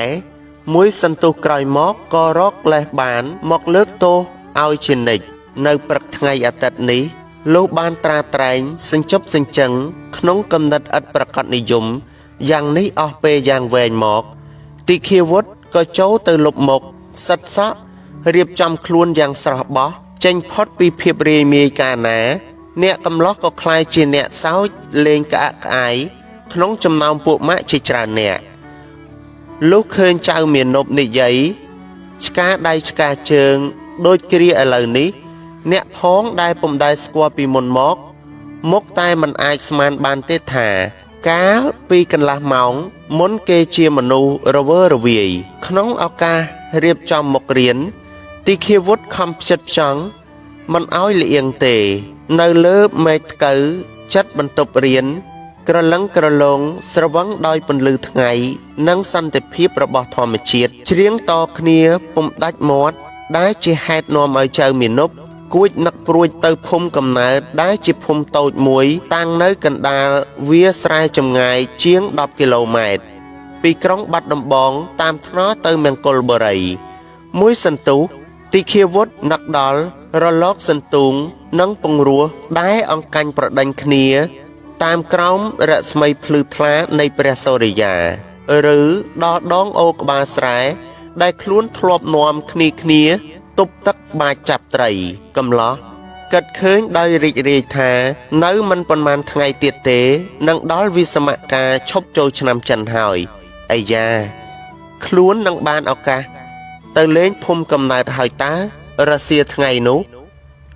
មួយសន្ទុះក្រោយមកក៏រកលេសបានមកលើកទោសឲ្យជានិច្ចនៅព្រឹកថ្ងៃអាទិត្យនេះលោកបានត្រាត្រែងសញ្ជប់សញ្ជឹងក្នុងគំនិតឥតប្រកបនិយមយ៉ាងនេះអស់ពេលយ៉ាងវែងមក ទីឃាវុធក៏ចូលទៅលុបមុខសិតសក់រៀបចំខ្លួនយ៉ាងស្រស់បោះចេញផុតពីភាពរាយមាយកាលណា អ្នកកំឡោះក៏ក្លាយជាអ្នកសើចលេងក្អាកក្អាយក្នុងចំណោមពួកម៉ាក់ជាច្រើនអ្នកលុះឃើញចៅមាណពនិយាយឆ្កាដៃឆ្កាជើងដូចគ្រាឥឡូវនេះ អ្នកផងដែលពុំដែលស្គាល់ពីមុនមក មុខតែមិនអាចស្មានបានទេថា កាលពីកន្លះម៉ោងមុនគេជាមនុស្សរវើរវាយក្នុងឱកាសរៀបចំមុខរៀនទីឃាវុធខំផ្ចិតផ្ចង់មិនឲ្យលៀងទេ នៅលើមែកថ្កូវចិត្តបន្ទប់រៀនក្រឡឹងក្រឡងស្រវឹងដោយពន្លឺថ្ងៃ និងសន្តិភាពរបស់ធម្មជាតិច្រៀងតគ្នាពុំដាច់មាត់ដែលជាហេតុនាំឲ្យចៅមាណពគួចនឹកព្រួចទៅភូមិកំណើតដែលជាភូមិតូចមួយតាំងនៅកណ្ដាលវាលស្រែចម្ងាយជាង10គីឡូម៉ែត្រពីក្រុងបាត់ដំបងតាមថ្នល់ទៅមង្គលបុរី មួយសន្ទុះទីឃាវុធនឹកដល់រលកសន្ទូងនិងពង្រោះដែលអង្កាញ់ប្រដេញគ្នា តាមក្រោមរស្មីភ្លឺថ្លានៃព្រះសូរិយា ឬដល់ដងអូរក្បាលស្រែដែលខ្លួនធ្លាប់នាំគ្នាគ្នាទប់ទឹកបាចចាប់ត្រី កំឡោះគិតឃើញដោយរីករាយថា នៅមិនប៉ុន្មានថ្ងៃទៀតទេនឹងដល់វិសមការឈប់ចូលឆ្នាំចិនហើយអាយ៉ាខ្លួននឹងបានឱកាសទៅលេងភូមិកំណើតហើយតើរសៀលថ្ងៃនោះ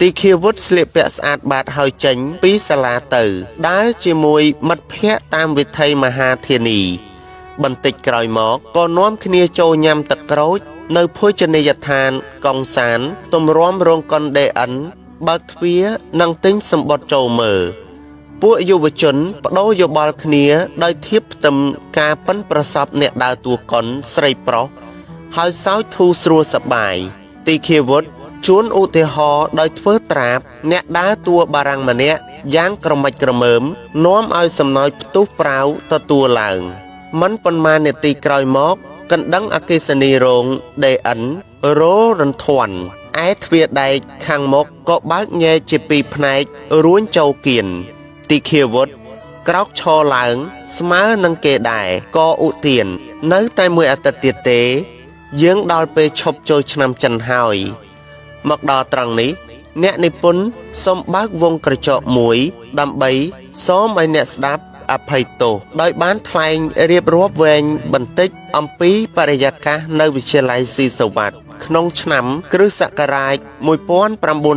ទីឃាវុធស្លៀកពាក់ស្អាតបាតហើយចេញពីសាលាទៅដើរជាមួយមិត្តភ័ក្តិតាមវិថីមហាធានី បន្តិចក្រោយមកក៏នាំគ្នាចូលញ៉ាំទឹកក្រូច នៅភោជនីយដ្ឋានកងសានទម្រាំរោងកុនដេអិនបើកទ្វារនិងទិញសម្បត្តិចូលមើលពួកយុវជនបដូរយោបល់គ្នាដោយធៀបផ្ទឹមការប៉ិនប្រសពអ្នកដើរតួកុនស្រីប្រុសហើយសើចធូរស្រួលសប្បាយទីឃាវុធជួនឧទាហរណ៍ដោយធ្វើត្រាបអ្នកដើរតួបារាំងម្នាក់យ៉ាងក្រមិចក្រមើមនាំឲ្យសំណោចផ្ទុះប្រាវទទួលឡើងមិនប៉ុន្មាននាទីក្រោយមកកណ្ដឹងអគ្គិសនីរោង DN រោរន្ធាន់ឯទ្វារដែកខាងមុខក៏បើកញែកជាពីរផ្នែករួញចូលគៀនទីឃាវុធក្រោកឈរឡើង ស្មើនឹងគេដែរក៏ឧទាននៅតែមួយអាទិត្យទៀតទេ យើងដល់ពេលឈប់ចូលឆ្នាំចិនហើយ មកដល់ត្រង់នេះ អ្នកនិពន្ធសូមបើកវងក្រចកមួយ ដើម្បីសូមឲ្យអ្នកស្ដាប់ អភ័យទោសដោយបានថ្លែងរៀបរាប់វែងបន្តិចអំពីបរិយាកាសនៅវិទ្យាល័យស៊ីសុវត្ថិក្នុងឆ្នាំគ្រិស្តសករាជ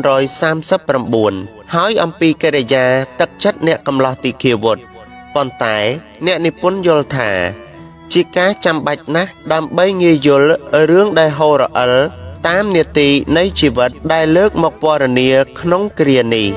1939ហើយអំពីកិរិយាទឹកចិត្តអ្នកកំឡោះទីគាវុធប៉ុន្តែអ្នកនិពន្ធយល់ថាជាការចាំបាច់ណាស់ដើម្បីងាយយល់រឿងដែលហូររអិលតាមនាទីនៃជីវិតដែលលើកមកពណ៌នាក្នុងគ្រានេះ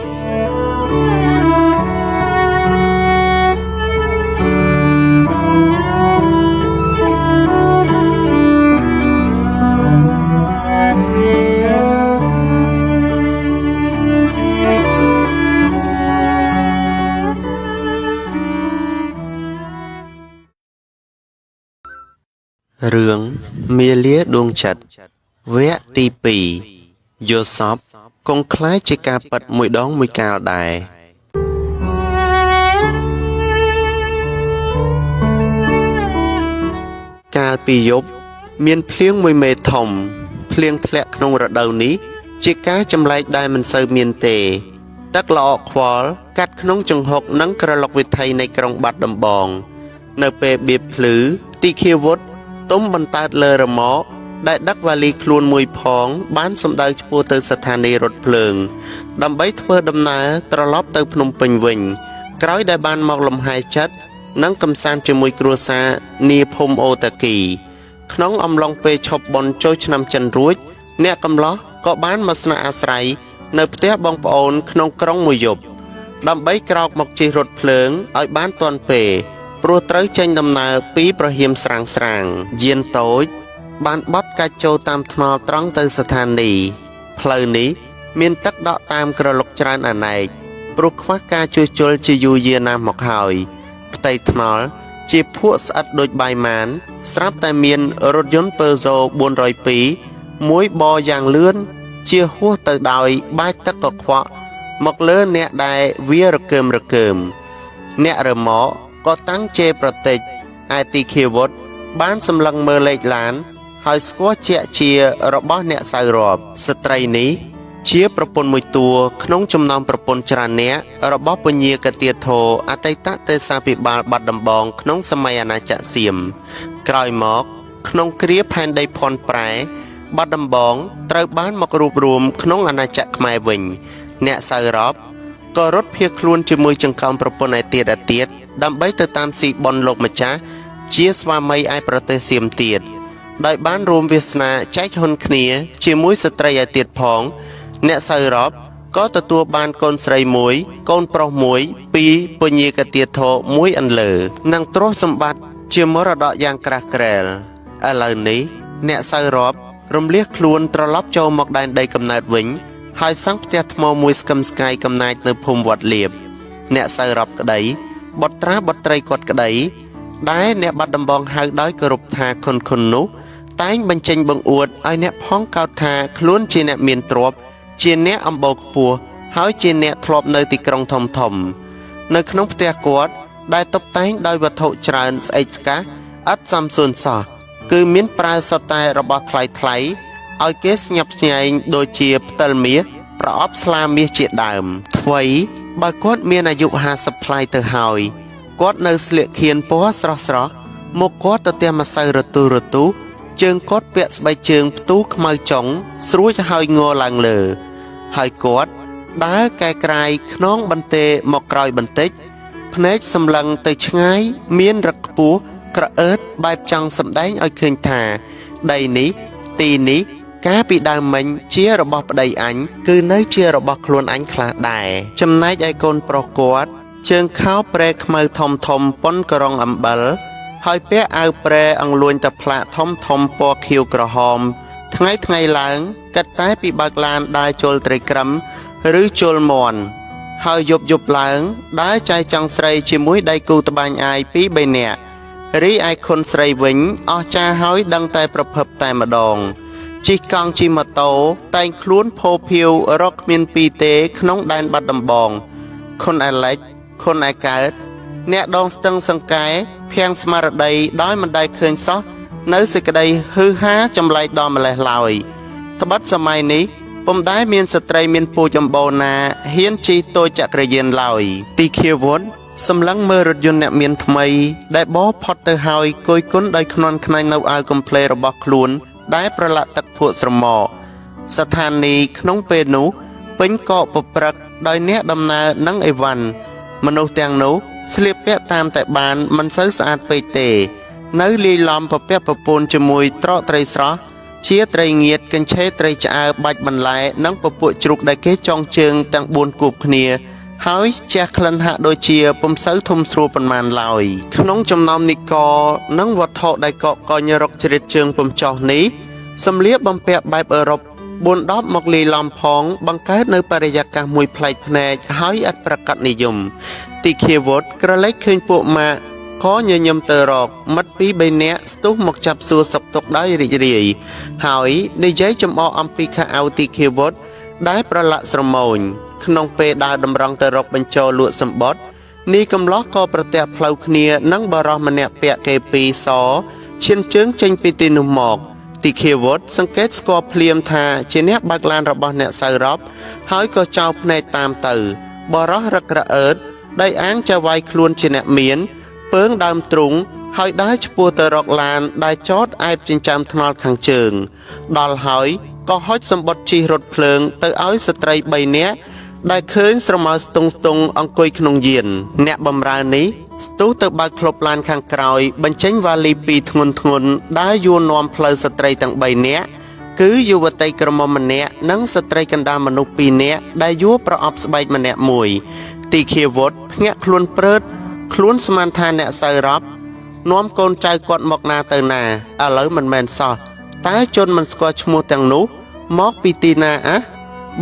រឿងមាលាដួងចិត្តវគ្គទី2យល់សប្តិគង់ក្លាយជាការពិតមួយដងមួយកាលដែរកាលពីយប់មានភ្លៀងមួយមេធំភ្លៀងធ្លាក់ក្នុងរដូវនេះជាការចម្លែកដែលមិនសូវមានទេទឹកល្អក់ខ្វល់កាត់ក្នុងចង្ហុកនិងក្រឡុកវិថីនៃក្រុងបាត់ដំបងនៅពេលបៀបភ្លឺទីឃាវុធទុំបន្តើតលើរមាក់ដែលដឹកវ៉ាលីខ្លួនមួយផងបានសម្ដៅឆ្ពោះទៅស្ថានីយ៍រថភ្លើងដើម្បីធ្វើដំណើរត្រឡប់ទៅភ្នំពេញវិញក្រោយដែលបានមកលំហែចិត្តនិងកំសាន្តជាមួយគ្រួសារនាភូមិអូតាគីក្នុងអំឡុងពេលឈប់បុណ្យចូលឆ្នាំចិនរួចអ្នកកំឡោះក៏បានមកស្នាក់អាស្រ័យនៅផ្ទះបងប្អូនក្នុងក្រុងមួយយប់ដើម្បីក្រោកមកជិះរថភ្លើងឲ្យបានទាន់ពេលព្រោះត្រូវចេញដំណើរពីប្រហៀមស្រាងស្រាងយានតូចបានបត់កាច់ចូលតាមថ្នល់ត្រង់ទៅស្ថានីយ៍ផ្លូវនេះមានទឹកដក់តាមក្រឡុកច្រើនអណែកព្រោះខ្វះការជួសជុលជាយូរយារណាស់មកហើយផ្ទៃថ្នល់ជាភក់ស្អិតដូចបាយម៉ានស្រាប់តែមានរថយន្តពឺហ្សូ402មួយបរយ៉ាងលឿនជាហួសទៅដោយបាចទឹកកខ្វក់មកលើអ្នកដែលវារកើមរកើមអ្នករមាក់ក៏តាំងជេរប្រតិចឯទីឃាវុធបានសម្លឹងមើលលេខឡានហើយស្គាល់ជាក់ជារបស់អ្នកសៅរ៉បស្ត្រីនេះជាប្រពន្ធមួយតួក្នុងចំណោមប្រពន្ធច្រើនអ្នករបស់ពញាកទាធោអតីតទេសាភិបាលបាត់ដំបងក្នុងសម័យអាណាចក្រសៀមក្រោយមកក្នុងគ្រាផែនដីភ័ណ្ឌប្រែបាត់ដំបងត្រូវបានមករួបរួមក្នុងអាណាចក្រខ្មែរវិញអ្នកសៅរ៉បក៏រត់ភៀសខ្លួនជាមួយចង្កោមប្រពន្ធឯទៀតឯទៀតដើម្បីទៅតាមស៊ីបុណ្យលោកម្ចាស់ជាស្វាមីឯប្រទេសសៀមទៀតដោយបានរួមវាសនាចែកហ៊ុនគ្នាជាមួយស្ត្រីឯទៀតផងអ្នកសៅរ៉បក៏ទទួលបានកូនស្រីមួយកូនប្រុសមួយពីពញាកទាធរមួយអន្លើនិងទ្រព្យសម្បត្តិជាមរតកយ៉ាងក្រាស់ក្រែលឥឡូវនេះអ្នកសៅរ៉បរំលះខ្លួនត្រឡប់ចូលមកដែនដីកំណើតវិញហើយសង់ផ្ទះថ្មមួយស្កឹមស្កាយកំណាចនៅភូមិវត្តលៀបអ្នកសៅរ៉បក្តីបុត្រាបុត្រីគាត់ក្តីដែលអ្នកបាត់ដំបងហៅដោយគោរពថាខុនខុននោះតែងបញ្ចេញបង្អួតឲ្យអ្នកផងកោតថាខ្លួនជាអ្នកមានទ្រព្យជាអ្នកអំបូរខ្ពស់ហើយជាអ្នកធ្លាប់នៅទីក្រុងធំធំនៅក្នុងផ្ទះគាត់ដែលតុបតែងដោយវត្ថុច្រើនស្អេកស្កះឥតសំសួនសោះគឺមានប្រើសុទ្ធតែរបស់ថ្លៃថ្លៃឲ្យគេស្ញប់ស្ញែងដូចជាផ្តិលមាសប្រអប់ស្លាមាសជាដើមថ្វីបើគាត់មានអាយុ50ប្លាយទៅហើយគាត់នៅស្លៀកខៀនពណ៌ស្រស់ស្រស់មកគាត់ទៅផ្ទះម្សៅរទូរទូជើងគាត់ពាក់ស្បែកជើងផ្ទុះខ្មៅចុងស្រួចហើយងរឡើងលើហើយគាត់ដើរកែក្រាយខ្នងបន្ទេមកក្រោយបន្តិចភ្នែកសម្លឹងទៅឆ្ងាយមានរឹកខ្ពស់ក្រអឺតបែបចង់សម្ដែងឲ្យឃើញថាដីនេះទីនេះកាលពីដើមមិញជារបស់ប្តីអញគឺនៅជារបស់ខ្លួនអញខ្លះដែរចំណែកឯកូនប្រុសគាត់ជើងខោប្រែខ្មៅធំធំប៉ុនក្រុងអំបិលហើយពាក់អាវប្រែអង្លួញតផ្លាកធំធំពណ៌ខៀវក្រហមថ្ងៃថ្ងៃឡើងគិតតែពីបើកឡានដើរជុលត្រីក្រឹមឬជុលមន់ហើយយប់យប់ឡើងដើរចែកចង់ស្រីជាមួយដៃគូត្បាញអាយពីរបីនាក់រីឯខុនស្រីវិញអស់ចាហើយដឹងតែប្រភពតែម្ដងជិះកង់ជិះម៉ូតូតែងខ្លួនផោភាវរកគ្មានពីរទេក្នុងដែនបាត់ដំបងខុនអាឡិចខុនអាកើតអ្នកដងស្ទឹងសង្កែភាំងស្មារតីដោយមិនដែលឃើញសោះនៅសេចក្តីហឺហាចម្លែកដល់ម្លេះឡើយត្បិតសម័យនេះពុំដែលមានស្ត្រីមានពូជអម្បូរណាហ៊ានជិះតូចចក្រយានឡើយទីឃាវុធ សម្លឹងមើលរថយន្តអ្នកមានថ្មី ដែលបរផុតទៅហើយគយគន់ដោយខ្នន់ខ្នែងនៅអាវកំភ្លេរបស់ខ្លួន ដែលប្រឡាក់ទឹកភក់ស្រមកស្ថានីយ៍ក្នុងពេលនោះពេញកកពព្រឹកដោយអ្នកដំណើរនិងអីវ៉ាន់មនុស្សទាំងនោះស្លៀកពាក់តាមតែបានមិនសូវស្អាតពេកទេ នៅលាយឡំពពាក់ពពូនជាមួយត្រកត្រីស្រស់ជាត្រីងៀតកញ្ឆេត្រីឆ្អើរបាច់បន្លែនិងពពួកជ្រូកដែលគេចងជើងទាំង4គូបគ្នា ហើយជះក្លិនហាក់ដូចជាពុំសូវធំស្រួលប៉ុន្មានឡើយក្នុងចំណោមនិករនិងវត្ថុដែលកកកញរកជ្រៀតជើងពុំចោះនេះសម្លៀកបំពាក់បែបអឺរ៉ុប4 10មកលាយឡំផង បង្កើតនៅបរិយាកាសមួយប្លែកភ្នែកហើយឥតប្រកាសនិយម ទីឃាវុតក្រឡេកឃើញពួកម៉ាកក៏ញញឹមទៅរក មិត្តពីរបីនាក់ស្ទុះមកចាប់សួរសុខទុក្ខដោយរីករាយហើយនិយាយចំអកអំពីខោអាវទីឃាវុតដែលប្រឡាក់ស្រមោញក្នុងពេលដើរតម្រង់ទៅរកបញ្ចរលក់សម្បត្តិនីកំឡោះក៏ប្រទះផ្លូវគ្នានិងបរោះម្នាក់ពាក់កេពីសឈានជើងចេញពីទីនោះមក ទីឃាវុតសង្កេតស្គាល់ភ្លាមថាជាអ្នកបើកឡានរបស់អ្នកសៅរ៉ុបហើយក៏ចោលភ្នែកតាមទៅបរោះរឹករអើតដោយអាងចៅវាយខ្លួនជាអ្នកមាន ពើងដើមទ្រូងហើយដើរឆ្ពោះទៅរកឡានដែលចតអែបចិញ្ចើមថ្នល់ខាងជើង ដល់ហើយក៏ហុចសម្បត្តិជិះរថភ្លើងទៅឲ្យស្ត្រី3នាក់ដែលឃើញស្រមើស្ទង់ស្ទង់អង្គុយក្នុងយាន អ្នកបំរើនេះស្ទុះទៅបើកក្លុបឡានខាងក្រោយ បញ្ចេញវ៉ាលីពីរធ្ងន់ធ្ងន់ដើរយួរនាំផ្លូវស្ត្រីទាំង3នាក់គឺយុវតីក្រមុំម្នាក់និងស្ត្រីកណ្ដាលមនុស្ស2នាក់ដែលយួរប្រអប់ស្បែកម្នាក់មួយ ទីឃាវុតភ្ញាក់ខ្លួនព្រឺតខ្លួនស្មានថាអ្នកសៅរ៉ប់នាំកូនចៅគាត់មកណាទៅណាឥឡូវមិនមែនសោះតើជនមិនស្គាល់ឈ្មោះទាំងនោះមកពីទីណាអះ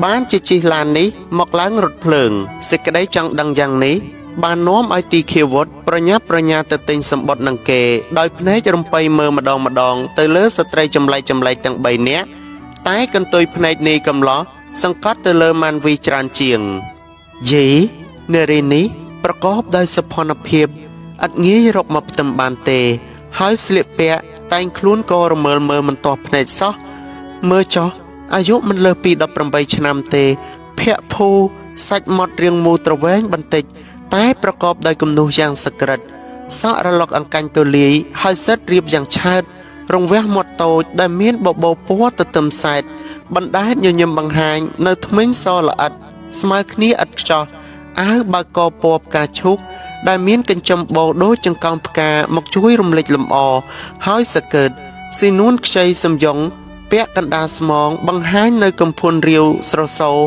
បានជាជិះឡាននេះមកឡើងរថភ្លើងសេចក្តីចង់ដឹងយ៉ាងនេះបាននាំឲ្យទីឃាវុតប្រញាប់ប្រញាល់ទៅទិញសម្បត្តិនឹងគេដោយភ្នែករំពៃមើលម្ដងម្ដងទៅលើស្ត្រីចម្លែកចម្លែកទាំង3នាក់តែកន្ទុយភ្នែកនេះកំឡោះសង្កត់ទៅលើម៉ាន់វីច្រើនជាងយីនារីនេះប្រកបដោយសោភ័ណភាពឥតងាយរកមកផ្ទឹមបានទេ ហើយស្លៀកពាក់តែងខ្លួនក៏រមើលមើលមិនទាស់ភ្នែកសោះមើលចុះអាយុមិនលើសពី18ឆ្នាំទេភ័ក្រភូសាច់មាត់រាងមូលទ្រវែងបន្តិច តែប្រកបដោយគំនូសយ៉ាងសក្រិតសក់រលកអង្កាញ់ទលាយហើយសិតរៀបយ៉ាងឆើតរង្វះមាត់តូចដែលមានបបោពណ៌ទទឹមសែតបណ្ដែតញញឹមបង្ហាញនៅធ្មេញសល្អិតស្មើគ្នាឥតខ្ចោះអាវបើកកពណ៌ផ្កាឈូកដែលមានកញ្ចឹមបោដូចចង្កោមផ្កាមកជួយរំលេចលម្អហើយសកើតស៊ីនួនខ្ចីសំយ៉ងពាក់កណ្ដាលស្មងបង្ហាញនៅកំភួនរាវស្រសូរ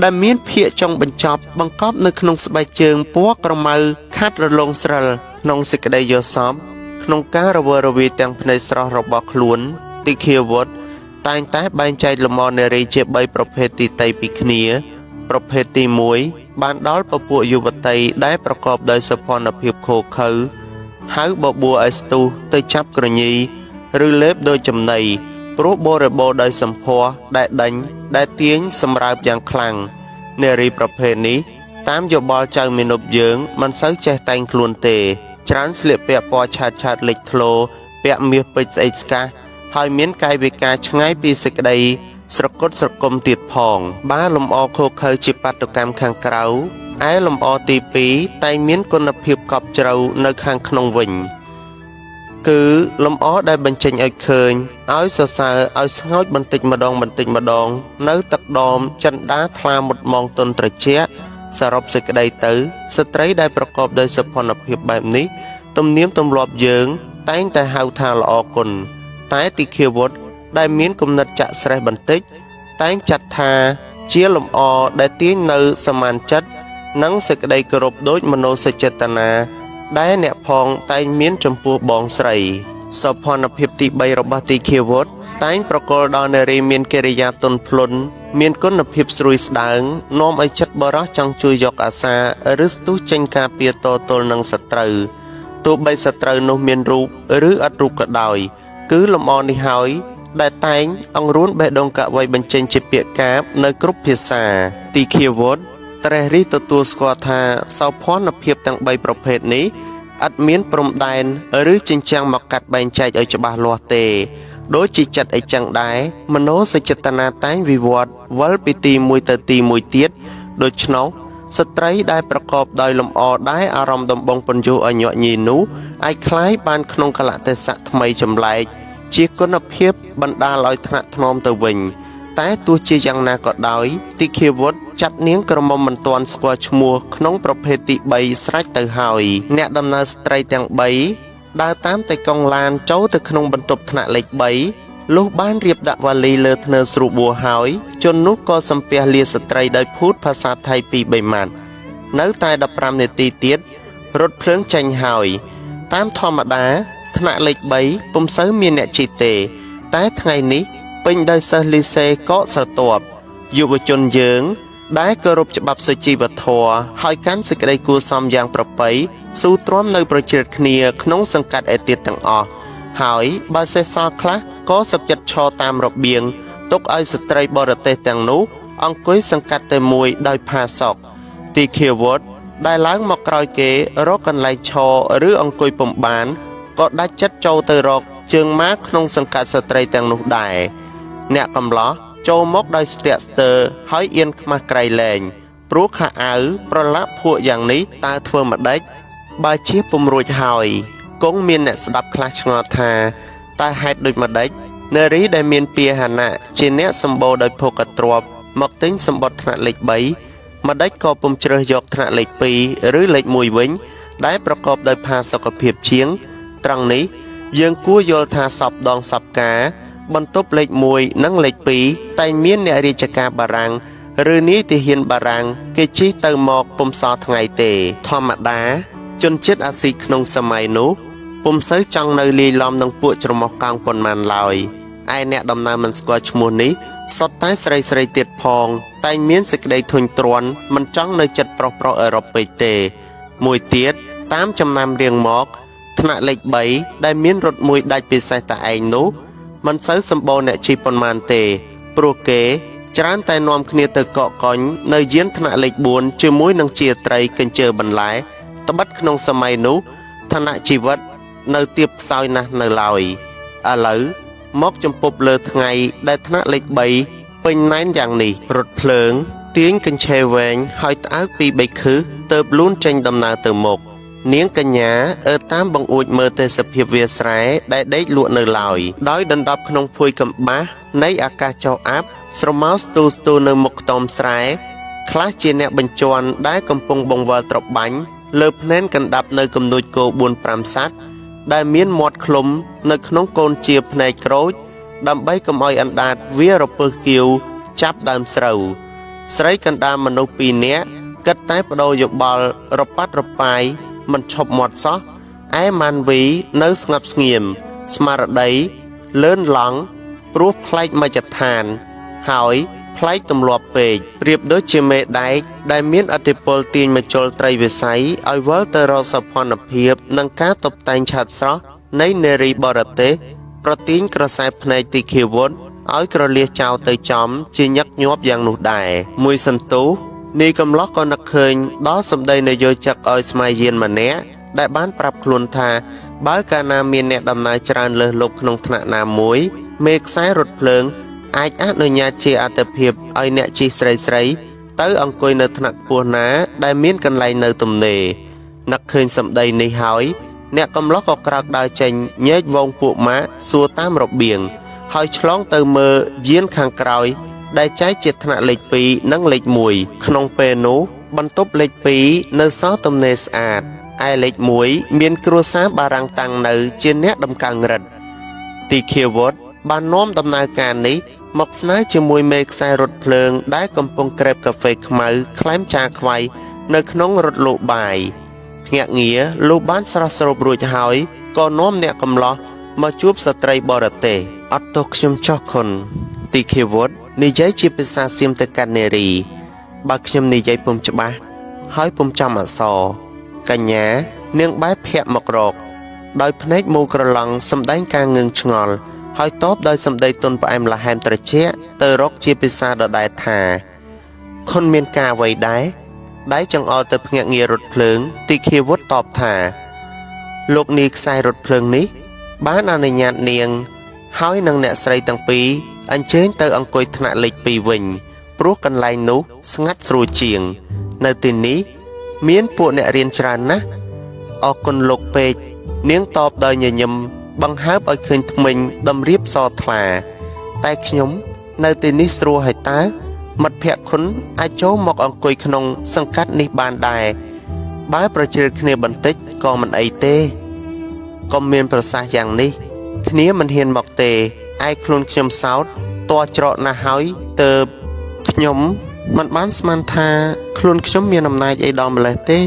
ដែលមានភាកចុងបញ្ចប់បង្កប់នៅក្នុងស្បែកជើងពណ៌ក្រមៅខាត់រលោងស្រិលក្នុងសេចក្តីយល់សពក្នុងការរវើរវាយទាំងភ្នែកស្រស់របស់ខ្លួនទីឃាវុតតែងតែបែងចែកលំនារីជា3ប្រភេទទីតីពីគ្នា ប្រភេទទី1បានដល់ពពួកយុវតីដែលប្រកបដោយសោភ័ណភាពឃោរឃៅហៅបបួលឲ្យស្ទុះទៅចាប់ក្រញីឬលេបដោយចំណីព្រោះបរិបូរដោយសម្ផស្សដែលដេញដែលទាញសម្រើបយ៉ាងខ្លាំងនារីប្រភេទនេះតាមយោបល់ចៅមនុស្សយើងមិនសូវចេះតែងខ្លួនទេ ច្រើនស្លៀកពាក់ពណ៌ឆាតឆាតលេចធ្លោពាក់មាសពេជ្រស្អេកស្កះហើយមានកាយវិការឆ្ងាយពីសេចក្តីស្រគត់ស្រគំទៀតផង បើលំអឃោរឃៅជាបាតុកម្មខាងក្រៅឯលំអទី2តែងមានគុណភាពកប់ជ្រៅនៅខាងក្នុងវិញ គឺលំអដែលបញ្ចេញឲ្យឃើញឲ្យសរសើរឲ្យស្ងោចបន្តិចម្ដងបន្តិចម្ដង នៅទឹកដមចិន្តាថ្លាមុតមងទន់ត្រជាក់សរុបសេចក្តីទៅស្ត្រីដែលប្រកបដោយសោភ័ណភាពបែបនេះទំនៀមទម្លាប់យើង តែងតែហៅថាល្អគុណតែទីឃាវុតដែលមានគំនិតចាក់ស្រេះបន្តិច តែងចាត់ថាជាលំអដែលទាញនៅសមានចិត្តនិងសេចក្តីគោរពដូចមនោសញ្ចេតនាដែលអ្នកផងតែងមានចំពោះបងស្រីសោភ័ណភាពទី3របស់ទីឃាវុតតែងប្រកល់ដល់នារីមានកិរិយាទន់ភ្លន់មានគុណភាពស្រួយស្ដើងនាំឲ្យចិត្តបរោះចង់ជួយយកអាសាឬស្ទុះចេញការពារតទល់នឹងសត្រូវទោះបីសត្រូវនោះមានរូបឬអត់រូបក៏ដោយ គឺលំអនេះហើយដែលតែងអង្រួនបេះដូងកវីបញ្ចេញជាពាក្យកាព្យនៅគ្រប់ភាសា ទីឃាវុតត្រេះរិះទទួលស្គាល់ថាសោភ័ណភាពទាំង3ប្រភេទនេះឥតមានព្រំដែនឬចិញ្ចាំងមកកាត់បែងចែកឲ្យច្បាស់លាស់ទេដូចជាចិត្តអីចឹងដែរមនោសញ្ចេតនាតែងវិវត្តវិលពីទីមួយទៅទីមួយទៀតដូច្នោះ ស្ត្រីដែលប្រកបដោយលម្អដែលអារម្មណ៍ដំបងពន្យុះឲ្យញាក់ញីនោះអាចคล้ายបានក្នុងកលៈទេសៈថ្មីចម្លែកជាគុណភាពបណ្ដាលឲ្យថ្នាក់ថ្នមទៅវិញតែទោះជាយ៉ាងណាក៏ដោយទីឃាវុត្តចាត់នាងក្រមុំមិនទាន់ស្គាល់ឈ្មោះក្នុងប្រភេទទី3ស្រេចទៅហើយអ្នកដំណើរស្ត្រីទាំង3ដើរតាមតែកង់ឡានចូលទៅក្នុងបន្ទប់ថ្នាក់លេខ3លុះបានរៀបដាក់វ៉ាលីលើធ្នើស្រួលបួហើយជននោះក៏សំពះលាស្ត្រីដោយភូតភាសាថៃពី3ម៉ាត់នៅតែ15នាទីទៀតរថភ្លើងចេញហើយតាមធម្មតាថ្នាក់លេខ3ពុំសូវមានអ្នកជិះទេតែថ្ងៃនេះពេញដោយសិស្សលីសេកកស្រទាប់យុវជនយើងដែលគោរពច្បាប់សុជីវធម៌ហើយកាន់សេចក្តីគួរសមយ៉ាងប្រពៃស៊ូទ្រាំនៅប្រជ្រៀតគ្នាក្នុងសង្កាត់ឯទៀតទាំងអស់ហើយបើសេះសល់ខ្លះក៏សុខចិត្តឈរតាមរបៀងទុកឲ្យស្ត្រីបរទេសទាំងនោះអង្គុយសង្កាត់តែមួយដោយផាសុកទីឃាវុត្តដែលឡើងមកក្រោយគេរកកន្លែងឈរឬអង្គុយពុំបានក៏ដាច់ចិត្តចូលទៅរកជើងម៉ាក្នុងសង្កាត់ស្ត្រីទាំងនោះដែរអ្នកកំឡោះចូលមកដោយស្ទាក់ស្ទើរហើយអៀនខ្មាស់ក្រៃលែងព្រោះខោអាវប្រឡាក់ភក់យ៉ាងនេះតើធ្វើម្ដេចបើជាពុំរួចហើយគង់មានអ្នកស្ដាប់ខ្លះឆ្ងល់ថាតើហេតុដូចម្ដេចនារីដែលមានពាហនៈជាអ្នកសម្បូរដោយភោគទ្រព្យមកទិញសម្បត្តិថ្នាក់លេខ3ម្ដេចក៏ពុំជ្រើសយកថ្នាក់លេខ2ឬលេខ1វិញដែលប្រកបដោយផាសុកភាពជាងត្រង់នេះយើងគួរយល់ថាសពដងសពការបន្ទប់លេខ1និងលេខ2តែមានអ្នករាជការបារាំងឬនាយទាហានបារាំងគេជិះទៅមកពុំសល់ថ្ងៃទេធម្មតាជនជាតិអាស៊ីក្នុងសម័យនោះពុំសូវចង់នៅលាយឡំនឹងពួកច្រមុះកោងប៉ុន្មានឡើយឯអ្នកដំណើរមិនស្គាល់ឈ្មោះនេះសុទ្ធតែស្រីស្រីទៀតផងតែមានសេចក្តីធុញទ្រាន់មិនចង់នៅចិត្តប្រុសប្រុសអឺរ៉ុបពេកទេមួយទៀតតាមចំណាំរៀងមកថ្នាក់លេខ3ដែលមានរថមួយដាច់ពិសេសតែឯងនោះមិនសូវសម្បូរអ្នកជិះប៉ុន្មានទេព្រោះគេច្រើនតែនាំគ្នាទៅកកកុញនៅយានថ្នាក់លេខ4ជាមួយនឹងជាត្រីកញ្ជើបន្លែត្បិតក្នុងសម័យនោះឋានៈជីវិតនៅទាបខ្សោយណាស់នៅឡើយឥឡូវមកចំពប់លើថ្ងៃដែលថ្នាក់លេខ3ពេញណែនយ៉ាងនេះរថភ្លើងទាញកញ្ឆេវែងហើយត្អើកពី3ខឹសទៅលូនចេញដំណើរទៅមុខនាងកញ្ញាអើតាមបង្អួចមើលទេសភាពវាស្រែដែលដេកលក់នៅឡើយដោយដណ្ដប់ក្នុងភួយកំបាសនៃអាកាសចុះអាប់ស្រមោលស្ទូស្ទូនៅមុខខ្ទមស្រែខ្លះជាអ្នកបញ្ជាន់ដែលកំពុងបង្វិលត្របាញ់លើភ្នែនកណ្ដាប់នៅគំនួចគោ4-5សត្វដែលមានមាត់ឃ្លុំនៅក្នុងកូនជាភ្នែកក្រូចដើម្បីកុំឲ្យអណ្ដាតវារពើសគៀវចាប់ដើមស្រូវស្រីកណ្ដាលមនុស្ស2នាក់គិតតែបដូរយោបល់រប៉ាត់រប៉ាយមិនឈប់មាត់សោះឯម៉ាន់វីនៅស្ងប់ស្ងៀមស្មារតីលឿនឡង់ព្រោះប្លែកមជ្ឈដ្ឋានហើយប្លែកទម្លាប់ពេកប្រៀបដូចជាមេដែកដែលមានឥទ្ធិពលទាញមជុលត្រីវិស័យឲ្យវិលទៅរកសោភ័ណភាពនិងការតុបតែងឆាតស្រស់នៃនារីបរទេសប្រទាញក្រសែភ្នែកទីឃាវុត្តឲ្យក្រលៀសចោលទៅចំជាញឹកញាប់យ៉ាងនោះដែរមួយសន្ទុះនាយកំឡោះក៏នឹកឃើញដល់សម្ដីនយោជកឲ្យស្មៃយានម្នាក់ដែលបានប្រាប់ខ្លួនថាបើកាលណាមានអ្នកដំណើរច្រើនលើសលប់ក្នុងថ្នាក់ណាមួយមេខ្សែរថភ្លើងអាចអនុញ្ញាតជាអត្តភាពឲ្យអ្នកជិះស្រីស្រីទៅអង្គុយនៅថ្នាក់ខ្ពស់ណាដែលមានកន្លែងនៅទំនេរនឹកឃើញសម្ដីនេះហើយអ្នកកំឡោះក៏ក្រោកដើរចេញញែកវងពួកម៉ាកសួរតាមរបៀងហើយឆ្លងទៅមើលយានខាងក្រោយដែលចែកជាថ្នាក់លេខ2និងលេខ1ក្នុងពេលនោះបន្ទប់លេខ2នៅសល់ទំនេរស្អាតឯលេខ1មានគ្រួសារបារាំងតាំងនៅជាអ្នកដំកើងរិទ្ធទីឃាវុត្តបាននាំដំណើរការនេះមកស្នើជាមួយមេខ្សែរថភ្លើងដែលកំពុងក្រេបកាហ្វេខ្មៅក្លែមចាខ្វៃនៅក្នុងរថលក់បាយភ្នាក់ងារលោកបានស្រស់ស្រូបរួចហើយក៏នាំអ្នកកំឡោះមកជួបស្ត្រីបរទេសអត់ទោសខ្ញុំចោះខុនទីឃាវុត្តនិយាយជាភាសាសៀមទៅកាន់នារីបើខ្ញុំនិយាយពុំច្បាស់ហើយពុំចំអក្សរកញ្ញានាងបែរភ័ក្រមករកដោយភ្នែកមូលក្រឡង់សម្ដែងការងឿងឆ្ងល់ហើយតបដោយសម្ដីទន់ផ្អែមល្ហែមត្រជាក់ទៅរកជាភាសាដដែលថាខុនមានការអ្វីដែរដៃចង្អុលទៅភ្នាក់ងាររថភ្លើងទីឃាវុត្តតបថាលោកនាយខ្សែរថភ្លើងនេះបានអនុញ្ញាតនាងហើយនឹងអ្នកស្រីទាំងពីរអញ្ជើញទៅអង្គុយថ្នាក់លេខ2វិញព្រោះកន្លែងនោះស្ងាត់ស្រួលជាង នៅទីនេះមានពួកអ្នករៀនច្រើនណាស់អរគុណលោកពេកនាងតបដោយញញឹមបង្ហើបឲ្យឃើញធ្មេញតម្រៀបសថ្លាតែខ្ញុំនៅទីនេះស្រួលហើយតើមិត្តភក្តិខុនអាចចូលមកអង្គុយក្នុងសង្កាត់នេះបានដែរបើប្រជ្រៀតគ្នាបន្តិចក៏មិនអីទេកុំមានប្រសាសន៍យ៉ាងនេះគ្នាមិនហ៊ានមកទេឯខ្លួនខ្ញុំសោតតច្រកណាស់ហើយទៅខ្ញុំមិនបានស្មានថាខ្លួនខ្ញុំមានអំណាចអីដល់ម្លេះទេ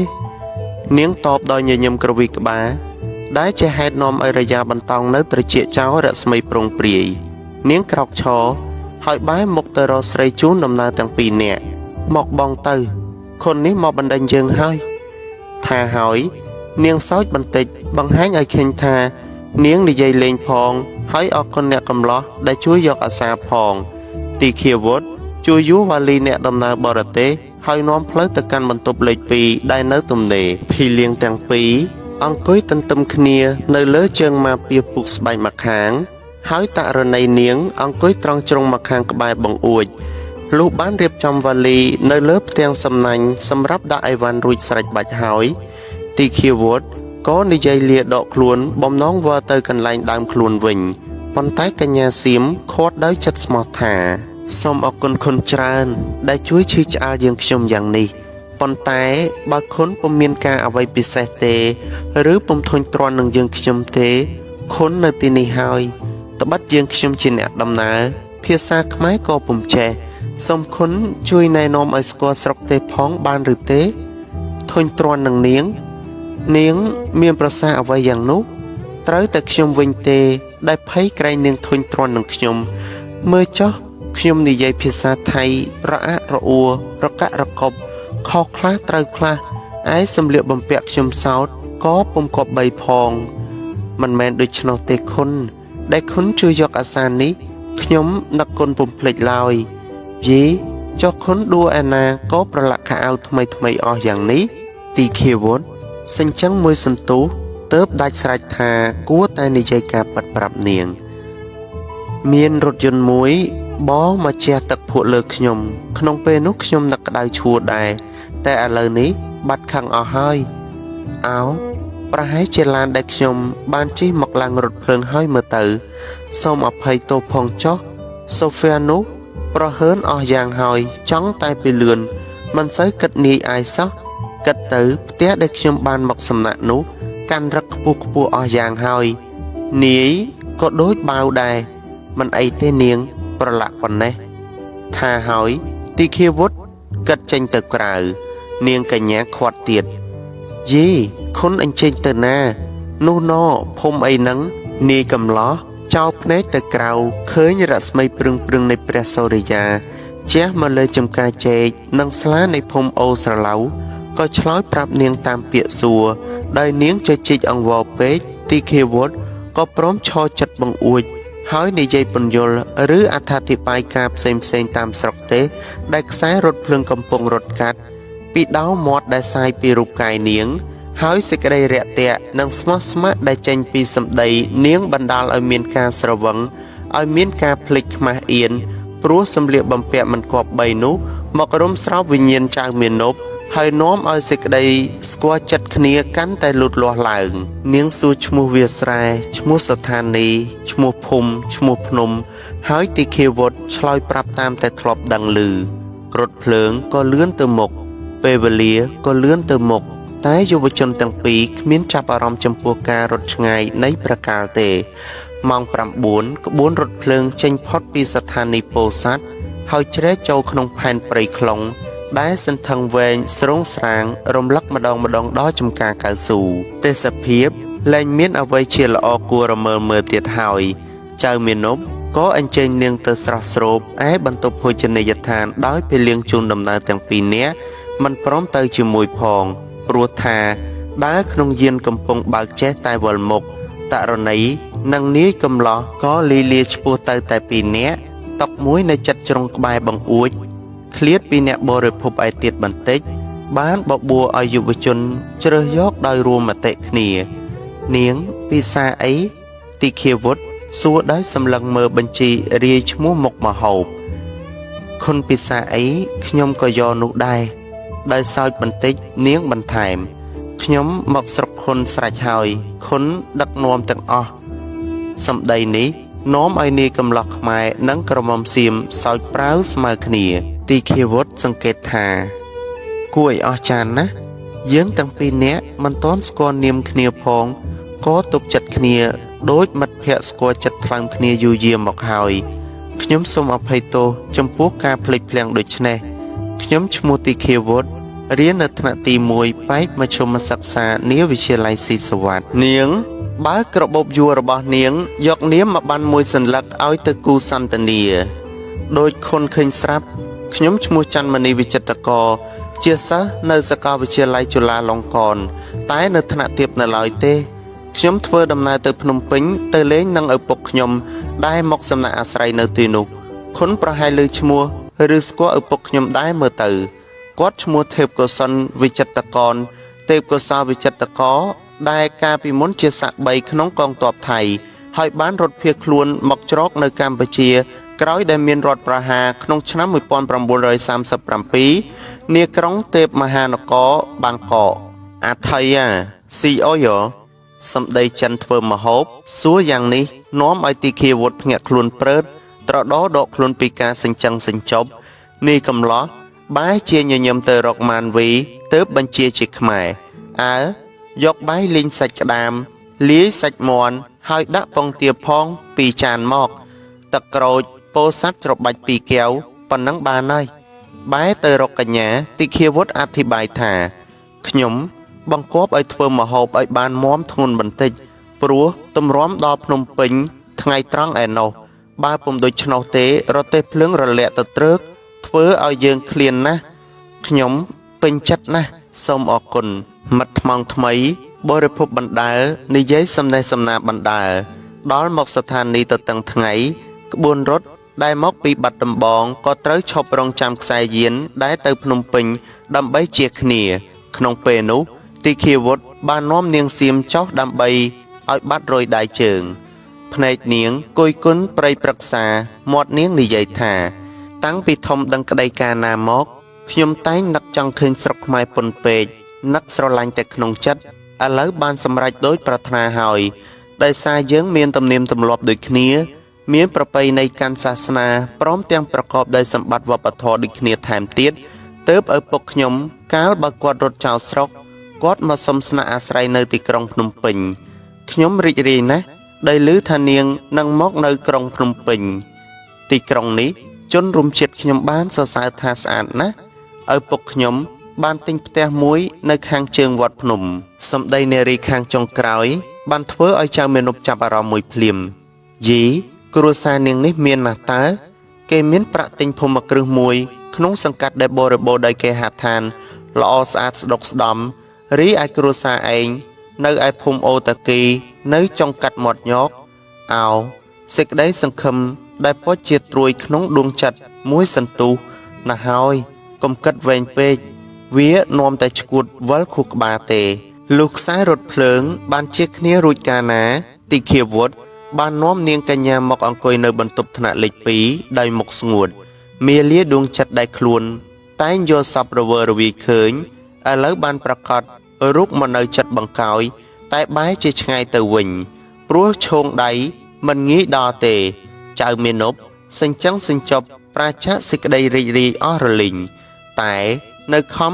នាងតបដោយញញឹមក្រវីក្បាលដែលជាហេតុនាំឲ្យរយាបន្តោងនៅត្រចៀកចោលរស្មីប្រុងព្រាយនាងក្រោកឈរហើយបែរមុខទៅរកស្រីជូនដំណើរទាំងពីរនាក់មកបងទៅខុននេះមកបណ្ដេញយើងហើយថាហើយនាងសើចបន្តិចបង្ហាញឲ្យឃើញថានាងនិយាយលេងផងហើយអរគុណអ្នកកំឡោះដែលជួយយកអាសាផងទីឃាវុធជួយយួរវ៉ាលីអ្នកដំណើរបរទេសហើយនាំផ្លូវទៅកាន់បន្ទប់លេខ2ដែលនៅទំនេរភីលៀងទាំងពីរអង្គុយទន្ទឹមគ្នានៅលើជើងម៉ាពៀពុកស្បែកម្ខាងហើយតរណីនាងអង្គុយត្រង់ជ្រុងម្ខាងក្បែរបង្អួចលុះបានរៀបចំវ៉ាលីនៅលើផ្ទាំងសំណាញ់សម្រាប់ដាក់អីវ៉ាន់រួចស្រេចបាច់ហើយទីឃាវុធក៏និយាយលាដកខ្លួនបំណងវិលទៅកន្លែងដើមខ្លួនវិញប៉ុន្តែកញ្ញាសៀមខាត់ដោយចិត្តស្មោះថាសូមអរគុណខុនច្រើនដែលជួយឈឺឆ្អាលយើងខ្ញុំយ៉ាងនេះប៉ុន្តែបើខុនពុំមានការអ្វីពិសេសទេឬពុំធុញទ្រាន់នឹងយើងខ្ញុំទេខុននៅទីនេះហើយត្បិតយើងខ្ញុំជាអ្នកដំណើរភាសាខ្មែរក៏ពុំចេះសូមខុនជួយណែនាំឲ្យស្គាល់ស្រុកទេផងបានឬទេធុញទ្រាន់នឹងនាងនាងមានប្រសាសន៍អ្វីយ៉ាងនោះត្រូវតែខ្ញុំវិញទេដែលភ័យក្រែងនាងធុញទ្រាន់នឹងខ្ញុំមើលចុះខ្ញុំនិយាយភាសាថៃរអាក់រអួលរកាក់រកប់ខុសខ្លះត្រូវខ្លះឯសម្លៀកបំពាក់ខ្ញុំសោតក៏ពុំគប្បីផងមិនមែនដូច្នោះទេខុនដែលខុនជួយយកអាសានេះខ្ញុំនឹកគុណពុំភ្លេចឡើយយីចុះខុនដួឯណាក៏ប្រឡាក់ខោអាវថ្មីថ្មីអស់យ៉ាងនេះទីឃាវុធសញ្ជឹងមួយសន្ទុះទៅដាច់ស្រេចថាគួរតែនិយាយការពិតប្រាប់នាងមានរថយន្តមួយបមកជះទឹកភក់លើខ្ញុំក្នុងពេលនោះខ្ញុំនឹកក្តៅឆួលដែរតែឥឡូវនេះបាត់ខឹងអស់ហើយអោប្រហែលជាឡានដែលខ្ញុំបានជិះមកឡើងរថភ្លើងហើយមើលទៅសូមអភ័យទោសផងចុះសូហ្វៀនោះប្រហើនអស់យ៉ាងហើយចង់តែពីលឿនមិនសូវគិតនាយអាយសោះគិតទៅផ្ទះដែលខ្ញុំបានមកសំណាក់នោះកាន់រឹកខ្ពស់ខ្ពស់អស់យ៉ាងហើយនាយក៏ដូចបាវដែរមិនអីទេនាងប្រឡាក់ប៉ុណ្ណេះថាហើយទីឃាវុធគិតចេញទៅក្រៅនាងកញ្ញាខាត់ទៀតយីខុនអញ្ជើញទៅណានោះណភុំអីនឹងនាយកំឡោះចោលភ្នែកទៅក្រៅឃើញរស្មីព្រឿងៗនៃព្រះសូរិយាជះមកលើចំការចេកនិងស្លានៃភូមិអូស្រឡៅក៏ឆ្លើយប្រាប់នាងតាមពាក្យសួរដោយនាងជជែកអង្វរពេកទីឃាវុធក៏ព្រមឈរចិត្តបង្អួចហើយនិយាយពន្យល់ឬអត្ថាធិប្បាយការផ្សេងៗតាមស្រុកទេសដែលខ្សែរថភ្លើងកំពុងរត់កាត់ពីដោមាត់ដែលសាយពីរូបកាយនាងហើយសេចក្តីរាក់ទាក់និងស្មោះស្ម័គ្រដែលចេញពីសម្ដីនាងបណ្ដាលឲ្យមានការស្រវឹងឲ្យមានការភ្លេចខ្មាស់អៀនព្រោះសម្លៀកបំពាក់មិនគប្បីនោះមករំស្រោបវិញ្ញាណចៅមាណពហើយនាំឲ្យសេចក្តីស្គាល់ចិត្តគ្នាកាន់តែលូតលាស់ឡើងនាងសួរឈ្មោះវាស្រែឈ្មោះស្ថានីយ៍ឈ្មោះភូមិឈ្មោះភ្នំហើយទីឃាវុធឆ្លើយប្រាប់តាមតែធ្លាប់ដឹងឮរថភ្លើងក៏លឿនទៅមុខពេលវេលាក៏លឿនទៅមុខតែយុវជនទាំងពីរគ្មានចាប់អារម្មណ៍ចំពោះការរត់ឆ្ងាយនៃប្រកាលទេម៉ោង9ក្បួនរថភ្លើងចេញផុតពីស្ថានីយ៍ពោធិ៍សាត់ហើយជ្រែកចូលក្នុងផែនព្រៃខ្លុងដែលសន្ធឹងវែងស្រោងស្រាងរំលឹកម្ដងម្ដងដល់ចំការកៅស៊ូទេសភាពលែងមានអ្វីជាល្អគួររមើលមើលទៀតហើយចៅមាណពក៏អញ្ជើញនាងទៅស្រស់ស្រូបឯបន្ទប់ភោជនីយដ្ឋានដោយពេលលៀងជូនដំណើរទាំងពីរនាក់មិនព្រមទៅជាមួយផងព្រោះថាដើរក្នុងយានកំពុងបើកចេះតែវិលមុខតរណីនិងនាយកំឡោះក៏លីលាឆ្ពោះទៅតែពីរនាក់តុកមួយនៅចិត្តជ្រុងក្បែរបង្អួចឃ្លាតពីអ្នកបរិភោគឯទៀតបន្តិចបានបបួលឲ្យយុវជនជ្រើសយកដោយរួមមតិគ្នានាងពិសាអីទីឃាវុធសួរដោយសម្លឹងមើលបញ្ជីរាយឈ្មោះមុខម្ហូបខុនពិសាអីខ្ញុំក៏យកនោះដែរ ដោយសើចបន្តិចនាងបន្ថែម ខ្ញុំមកស្រុកខុនស្រេចហើយខុនដឹកនាំទាំងអស់សម្ដីនេះនាំឲ្យនាយកំឡោះខ្មែរនិងក្រមុំសៀមសើចប្រាវស្មើគ្នា ទីឃាវុធសង្កេតថា គួរឲ្យអស្ចារ្យណាស់យើងទាំងពីរនាក់មិនទាន់ស្គាល់នាមគ្នាផងក៏ទុកចិត្តគ្នាដូចមិត្តភក្តិស្គាល់ចិត្តថ្លើមគ្នាយូរយារមកហើយខ្ញុំសូមអភ័យទោសចំពោះការភ្លេចភ្លាំងដូច្នេះខ្ញុំឈ្មោះទីឃាវុធរៀននៅថ្នាក់ទី1ប៉ែកមធ្យមសិក្សានាវិទ្យាល័យស៊ីសុវត្ថិនាងបើករបបយួររបស់នាងយកនាមមកបានមួយសន្លឹកឲ្យទៅគូសន្តានាដោយខុនឃើញស្រាប់ខ្ញុំឈ្មោះច័ន្ទមនីវិចិត្រករជាសិស្សនៅសាកលវិទ្យាល័យจุฬាលង្កនតែនៅថ្នាក់ទាបនៅឡើយទេខ្ញុំធ្វើដំណើរទៅភ្នំពេញទៅលេងនឹងឪពុកខ្ញុំដែលមកសំណាក់អាស្រ័យនៅទីនោះខុនប្រហែលឮឈ្មោះឬស្គាល់ឪពុកខ្ញុំដែរមើលទៅគាត់ឈ្មោះទេពកោសិនវិចិត្រករទេពកោសលវិចិត្រករដែលកាលពីមុនជាស័ក្តិបីក្នុងកងទ័ពថៃហើយបានរត់ភៀសខ្លួនមកជ្រកនៅកម្ពុជាក្រោយដែលមានរដ្ឋប្រហារក្នុងឆ្នាំ1937នាក្រុងទេពមហានគរបាងកកអាថៃយ៉ាស៊ីអូយ៉សម្ដីចិនធ្វើម្ហូបសួរយ៉ាងនេះនាំឲ្យទីឃាវុធភ្ញាក់ខ្លួនព្រឺតត្រដោដកខ្លួនពីការសញ្ជឹងសញ្ចប់នាយកំឡោះបែរជាញញឹមទៅរកម៉ានវីទើបបញ្ជាជាខ្មែរអើយកបាយលីងសាច់ក្តាមលាយសាច់មាន់ហើយដាក់ពងទាផងពីរចានមកទឹកក្រូចពោធិ៍សាត់ច្របាច់ពីរកែវប៉ុណ្ណឹងបានហើយបែរទៅរកកញ្ញាទីឃាវុធអធិប្បាយថាខ្ញុំបង្គាប់ឲ្យធ្វើម្ហូបឲ្យបានមាំធ្ងន់បន្តិចព្រោះទម្រាំដល់ភ្នំពេញថ្ងៃត្រង់ឯណោះបើពុំដូច្នោះទេរទេះភ្លើងរលាក់ទៅត្រើកធ្វើឲ្យយើងឃ្លានណាស់ខ្ញុំពេញចិត្តណាស់សូមអរគុណមិត្តថ្មងថ្មីបរិភពបណ្ដើនិយាយសំណេះសំណាលបណ្ដើដល់មកស្ថានីយ៍ទៅទាំងថ្ងៃក្បួនរថដែលមកពីបាត់ដំបងក៏ត្រូវឈប់រងចាំខ្សែយានដែលទៅភ្នំពេញដើម្បីជាគ្នាក្នុងពេលនោះទីឃាវុធបាននាំនាងសៀមចុះដើម្បីឲ្យបាត់រយដៃជើងភ្នែកនាងគយគុណព្រៃព្រឹក្សាមាត់នាងនិយាយថាតាំងពីធំដឹងក្តីកាលណាមកខ្ញុំតែងនឹកចង់ឃើញស្រុកខ្មែរពុនពេកនឹកស្រឡាញ់តែក្នុងចិត្តឥឡូវបានសម្រេចដោយប្រាថ្នាហើយដោយសារយើងមានទំនៀមទម្លាប់ដូចគ្នាមានប្រពៃណីកាន់សាសនាព្រមទាំងប្រកបដោយសម្បត្តិវប្បធម៌ដូចគ្នាថែមទៀតទើបឪពុកខ្ញុំកាលបើគាត់រត់ចោលស្រុកគាត់មកសុំស្នាក់អាស្រ័យនៅទីក្រុងភ្នំពេញខ្ញុំរីករាយណាស់ដែលឮថានាងនឹងមកនៅក្រុងភ្នំពេញទីក្រុងនេះជនរួមជាតិខ្ញុំបានសរសើរថាស្អាតណាស់ឪពុកខ្ញុំបានទិញផ្ទះមួយនៅខាងជើងវត្តភ្នំសម្ដីនារីខាងចុងក្រោយបានធ្វើឲ្យចៅមេនប់ចាប់អារម្មណ៍មួយភ្លាមយីគ្រួសារនាងនេះមានណាស់តើគេមានប្រាក់ទិញភូមិគ្រឹះមួយក្នុងសង្កាត់ដែលបរិបូរណ៍ដោយគេហដ្ឋានល្អស្អាតស្ដុកស្ដំរីឯគ្រួសារឯងនៅឯភូមិអូតាគីនៅចុងកាត់មាត់ញកអោសេចក្តីសង្ឃឹមដែលពត់ជាត្រួយក្នុងដួងចិត្តមួយសន្ទុះណាស់ហើយកុំគិតវែងពេកវានាំតែឈួតវិលខួរក្បាលទេលុះខ្សែរថភ្លើងបានជាគ្នារួចកាលណាទីឃាវុធបាននាំនាងកញ្ញាមកអង្គុយនៅបន្ទប់ថ្នាក់លេខ2ដោយមុខស្ងួតមាលាដួងចិត្តដែលខ្លួនតែងយល់សពរវើរវាយឃើញឥឡូវបានប្រកាសរូបមកនៅចិត្តបង្កោយតែបែរជាឆ្ងាយទៅវិញព្រោះឈោងដៃមិនងាយដល់ទេចៅមេនប់សញ្ជឹងសញ្ចប់ប្រាចាកសេចក្តីរីករាយអស់រលីងតែនៅខំ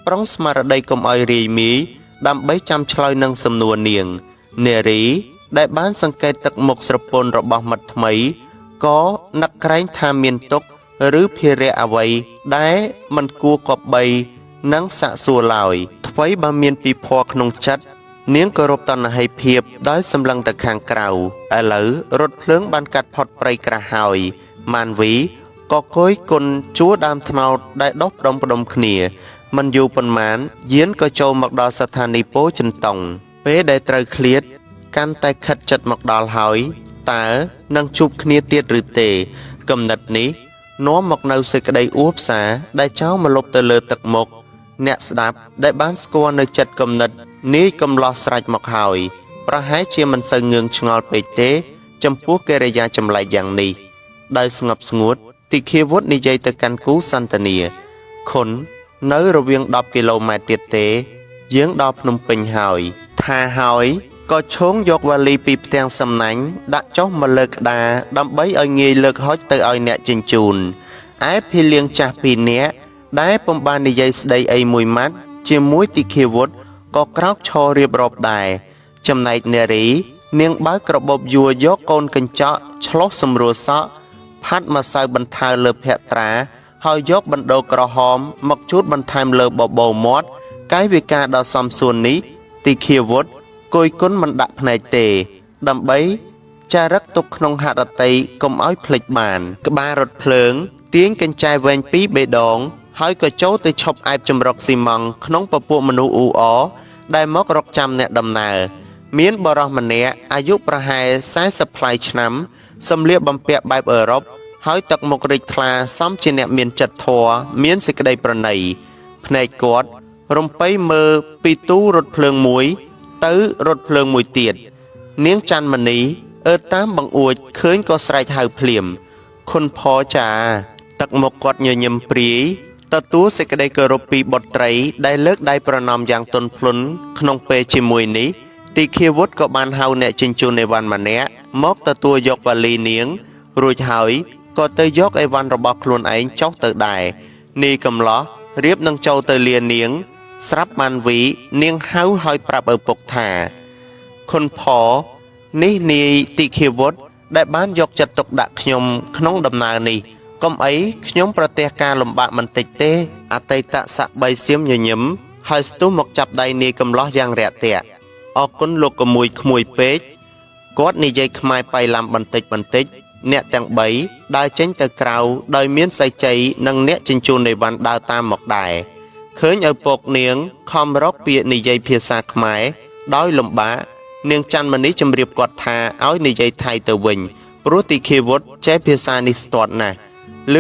ប្រុងស្មារតីកុំឲ្យរាយមាយដើម្បីចាំឆ្លើយនឹងសំណួរនាងនារីដែលបានសង្កេតទឹកមុខស្រពន់របស់មិត្តថ្មីក៏នឹកក្រែងថាមានទុក្ខឬភារៈអ្វីដែលមិនគួរគប្បីនឹងសាកសួរឡើយថ្វីបើមានពិភ័រក្នុងចិត្តនាងគោរពតណ្ហីភាពដោយសម្លឹងទៅខាងក្រៅឥឡូវរថភ្លើងបានកាត់ផុតព្រៃក្រាស់ហើយម៉ានវីក៏គយគុណជួរដើមត្នោតដែលដុះផ្ដុំផ្ដុំគ្នាមិនយូរប៉ុន្មានយានក៏ចូលមកដល់ស្ថានីយ៍ពោធិចិនតុងពេលដែលត្រូវឃ្លាតកាន់តែខិតចិត្តមកដល់ហើយតើនឹងជួបគ្នាទៀតឬទេគំនិតនេះនាំមកនៅសេចក្តីអួបផ្សាដែលចោលមកលុបទៅលើទឹកមុខអ្នកស្ដាប់ដែលបានស្គាល់នៅចិត្តគំនិតនាយកំឡោះស្រេចមកហើយប្រហែលជាមិនសូវងឿងឆ្ងល់ពេកទេចំពោះកិរិយាចម្លែកយ៉ាងនេះដោយស្ងប់ស្ងួតទីឃាវុធនិយាយទៅកាន់គូសន្តានាខុន នៅរវាង10គីឡូម៉ែត្រទៀតទេ យើងដល់ភ្នំពេញហើយ ថាហើយក៏ឈោងយកវ៉ាលីពីផ្ទាំងសំណាញ់ដាក់ចុះមកលើក្តារដើម្បីឲ្យងាយលើកហុចទៅឲ្យអ្នកជញ្ជូនឯភីលៀងចាស់ពីរនាក់ដែលពុំបាននិយាយស្ដីអីមួយម៉ាត់ជាមួយទីឃាវុធក៏ក្រោកឈររៀបរាប់ដែរចំណែកនារី នាងបើកក្របបយួរយកកូនកញ្ចក់ឆ្លុះសម្រួលសក់ផាត់ម្សៅបន្ថើលើភក្ត្រាហើយយកបណ្ដូលក្រហមមកជូតបន្ថែមលើបបោមាត់កាយវិការដ៏សមសួននេះទីឃាវុធគយគុណមិនដាក់ភ្នែកទេ ដើម្បីចារឹកទុកក្នុងហរតីកុំឲ្យភ្លេចបាន ក្បាលរថភ្លើង ទាញកញ្ចែវែងពីរបេដង ហើយក៏ចូលទៅឈប់អែបចម្រុកស៊ីម៉ង់ក្នុងពពួកមនុស្សអ៊ូអរដែលមករកចាំអ្នកដំណើរមានបរិសម្នាក់អាយុប្រហែល40ប្លាយឆ្នាំសម្លៀកបំពាក់បែបអឺរ៉ុបហើយទឹកមុខរីកថ្លាសមជាអ្នកមានចិត្តធម៌មានសេចក្តីប្រណីភ្នែកគាត់រំពៃមើលពីទូរថភ្លើងមួយ ទៅរថភ្លើងមួយទៀតនាងច័ន្ទមនីអើតាមបង្អួចឃើញក៏ស្រែកហៅភ្លាមខុនផចាទឹកមុខគាត់ញញឹមព្រាយទទួលសេចក្តីគោរពពីបុត្រីដែលលើកដៃប្រណម្យយ៉ាងទន់ភ្លន់ក្នុងពេលជាមួយនេះទីឃាវុធក៏បានហៅអ្នកជញ្ជូនអីវ៉ាន់ម្នាក់មកទទួលយកវ៉ាលីនាងរួចហើយក៏ទៅយកអីវ៉ាន់របស់ខ្លួនឯងចុះទៅដែរនាយកំឡោះរៀបនឹងចូលទៅលានាងស្រាប់បានវីនាងហៅហើយប្រាប់ឪពុកថាខុនផនេះនាយទីឃាវុធដែលបានយកចិត្តទុកដាក់ខ្ញុំក្នុងដំណើរនេះកុំអីខ្ញុំប្រទះការលំបាកមិនតិចទេអតីតស័កបីសៀមញញឹមហើយស្ទុះមកចាប់ដៃនាយកំឡោះយ៉ាងរាក់ទាក់អរគុណលោកក្មួយក្មួយពេកគាត់និយាយខ្មែរបៃឡាំបន្តិចបន្តិចអ្នកទាំង3ដើរចេញទៅក្រៅដោយមានសៃជ័យនិងអ្នកជញ្ជូនអីវ៉ាន់ដើរតាមមកដែរឃើញឪពុកនាងខំរកពាក្យនិយាយភាសាខ្មែរដោយលំបាកនាងច័ន្ទមនីជម្រាបគាត់ថាឲ្យនិយាយថៃទៅវិញព្រោះទីឃាវុធចេះភាសានេះស្ទាត់ណាស់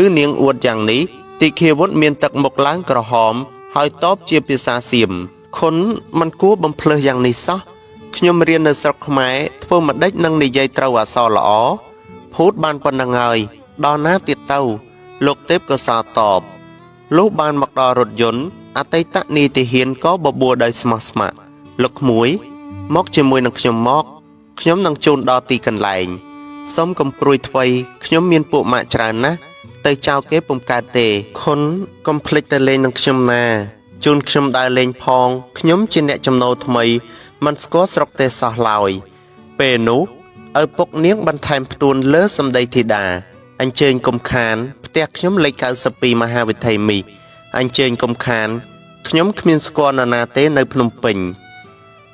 ឬនាងអួតយ៉ាងនេះទីឃាវុធមានទឹកមុខឡើងក្រហមហើយតបជាភាសាសៀមខុនមិនគួរបំភ្លើសយ៉ាងនេះសោះខ្ញុំរៀននៅស្រុកខ្មែរធ្វើមិនដេចនឹងនិយាយត្រូវអក្សរល្អភូតបានប៉ុណ្្នឹងហើយដល់ណាទៀតទៅលោកទេពកោសលតបលុះបានមកដល់រថយន្តអតីតនាយទាហានក៏បបួលដោយស្មោះស្ម័គ្រលោកក្មួយមកជាមួយនឹងខ្ញុំមកខ្ញុំនឹងជូនដល់ទីកន្លែងសូមកុំព្រួយថ្វីខ្ញុំមានពួកម៉ាក់ច្រើនណាស់ទៅចោលគេពុំកើតទេខុនកុំភ្លេចទៅលេងនឹងខ្ញុំណាជូនខ្ញុំដើរលេងផងខ្ញុំជាអ្នកចំណូលថ្មីមិនស្គាល់ស្រុកទេសោះឡើយពេលនោះឪពុកនាងបន្ថែមផ្ទួនលើសម្ដីធីតាអញ្ជើញកុំខានផ្ទះខ្ញុំលេខ92មហាវិថីមីសអញ្ជើញកុំខានខ្ញុំគ្មានស្គាល់នរណាទេនៅភ្នំពេញ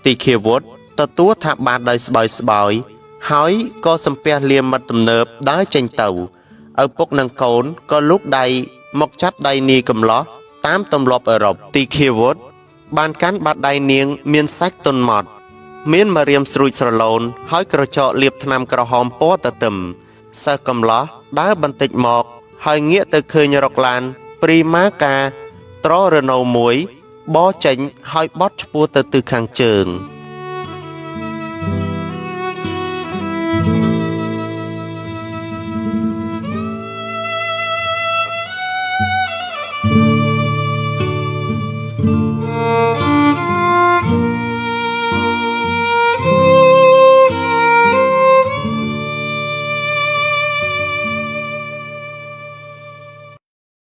ទីឃាវុធទទួលថាបាទដោយស្បោយស្បោយហើយក៏សំពះលាមិត្តទំនើបដើរចេញទៅឪពុកនិងកូនក៏លូកដៃមកចាប់ដៃនាយកំឡោះតាមទម្លាប់អឺរ៉ុបទីឃាវុធបានកាន់បាតដៃនាងមានសាច់ទន់ម៉ត់មានម្រាមស្រួចស្រឡូនហើយក្រចកលាបថ្នាំក្រហមពណ៌ទទឹមសិស្សកំឡោះដើរបន្តិចមកហើយងាកទៅឃើញរកឡានព្រីម៉ាកាត្ររ៉ឺណូមួយបរចេញហើយបត់ឆ្ពោះទៅទិសខាងជើង។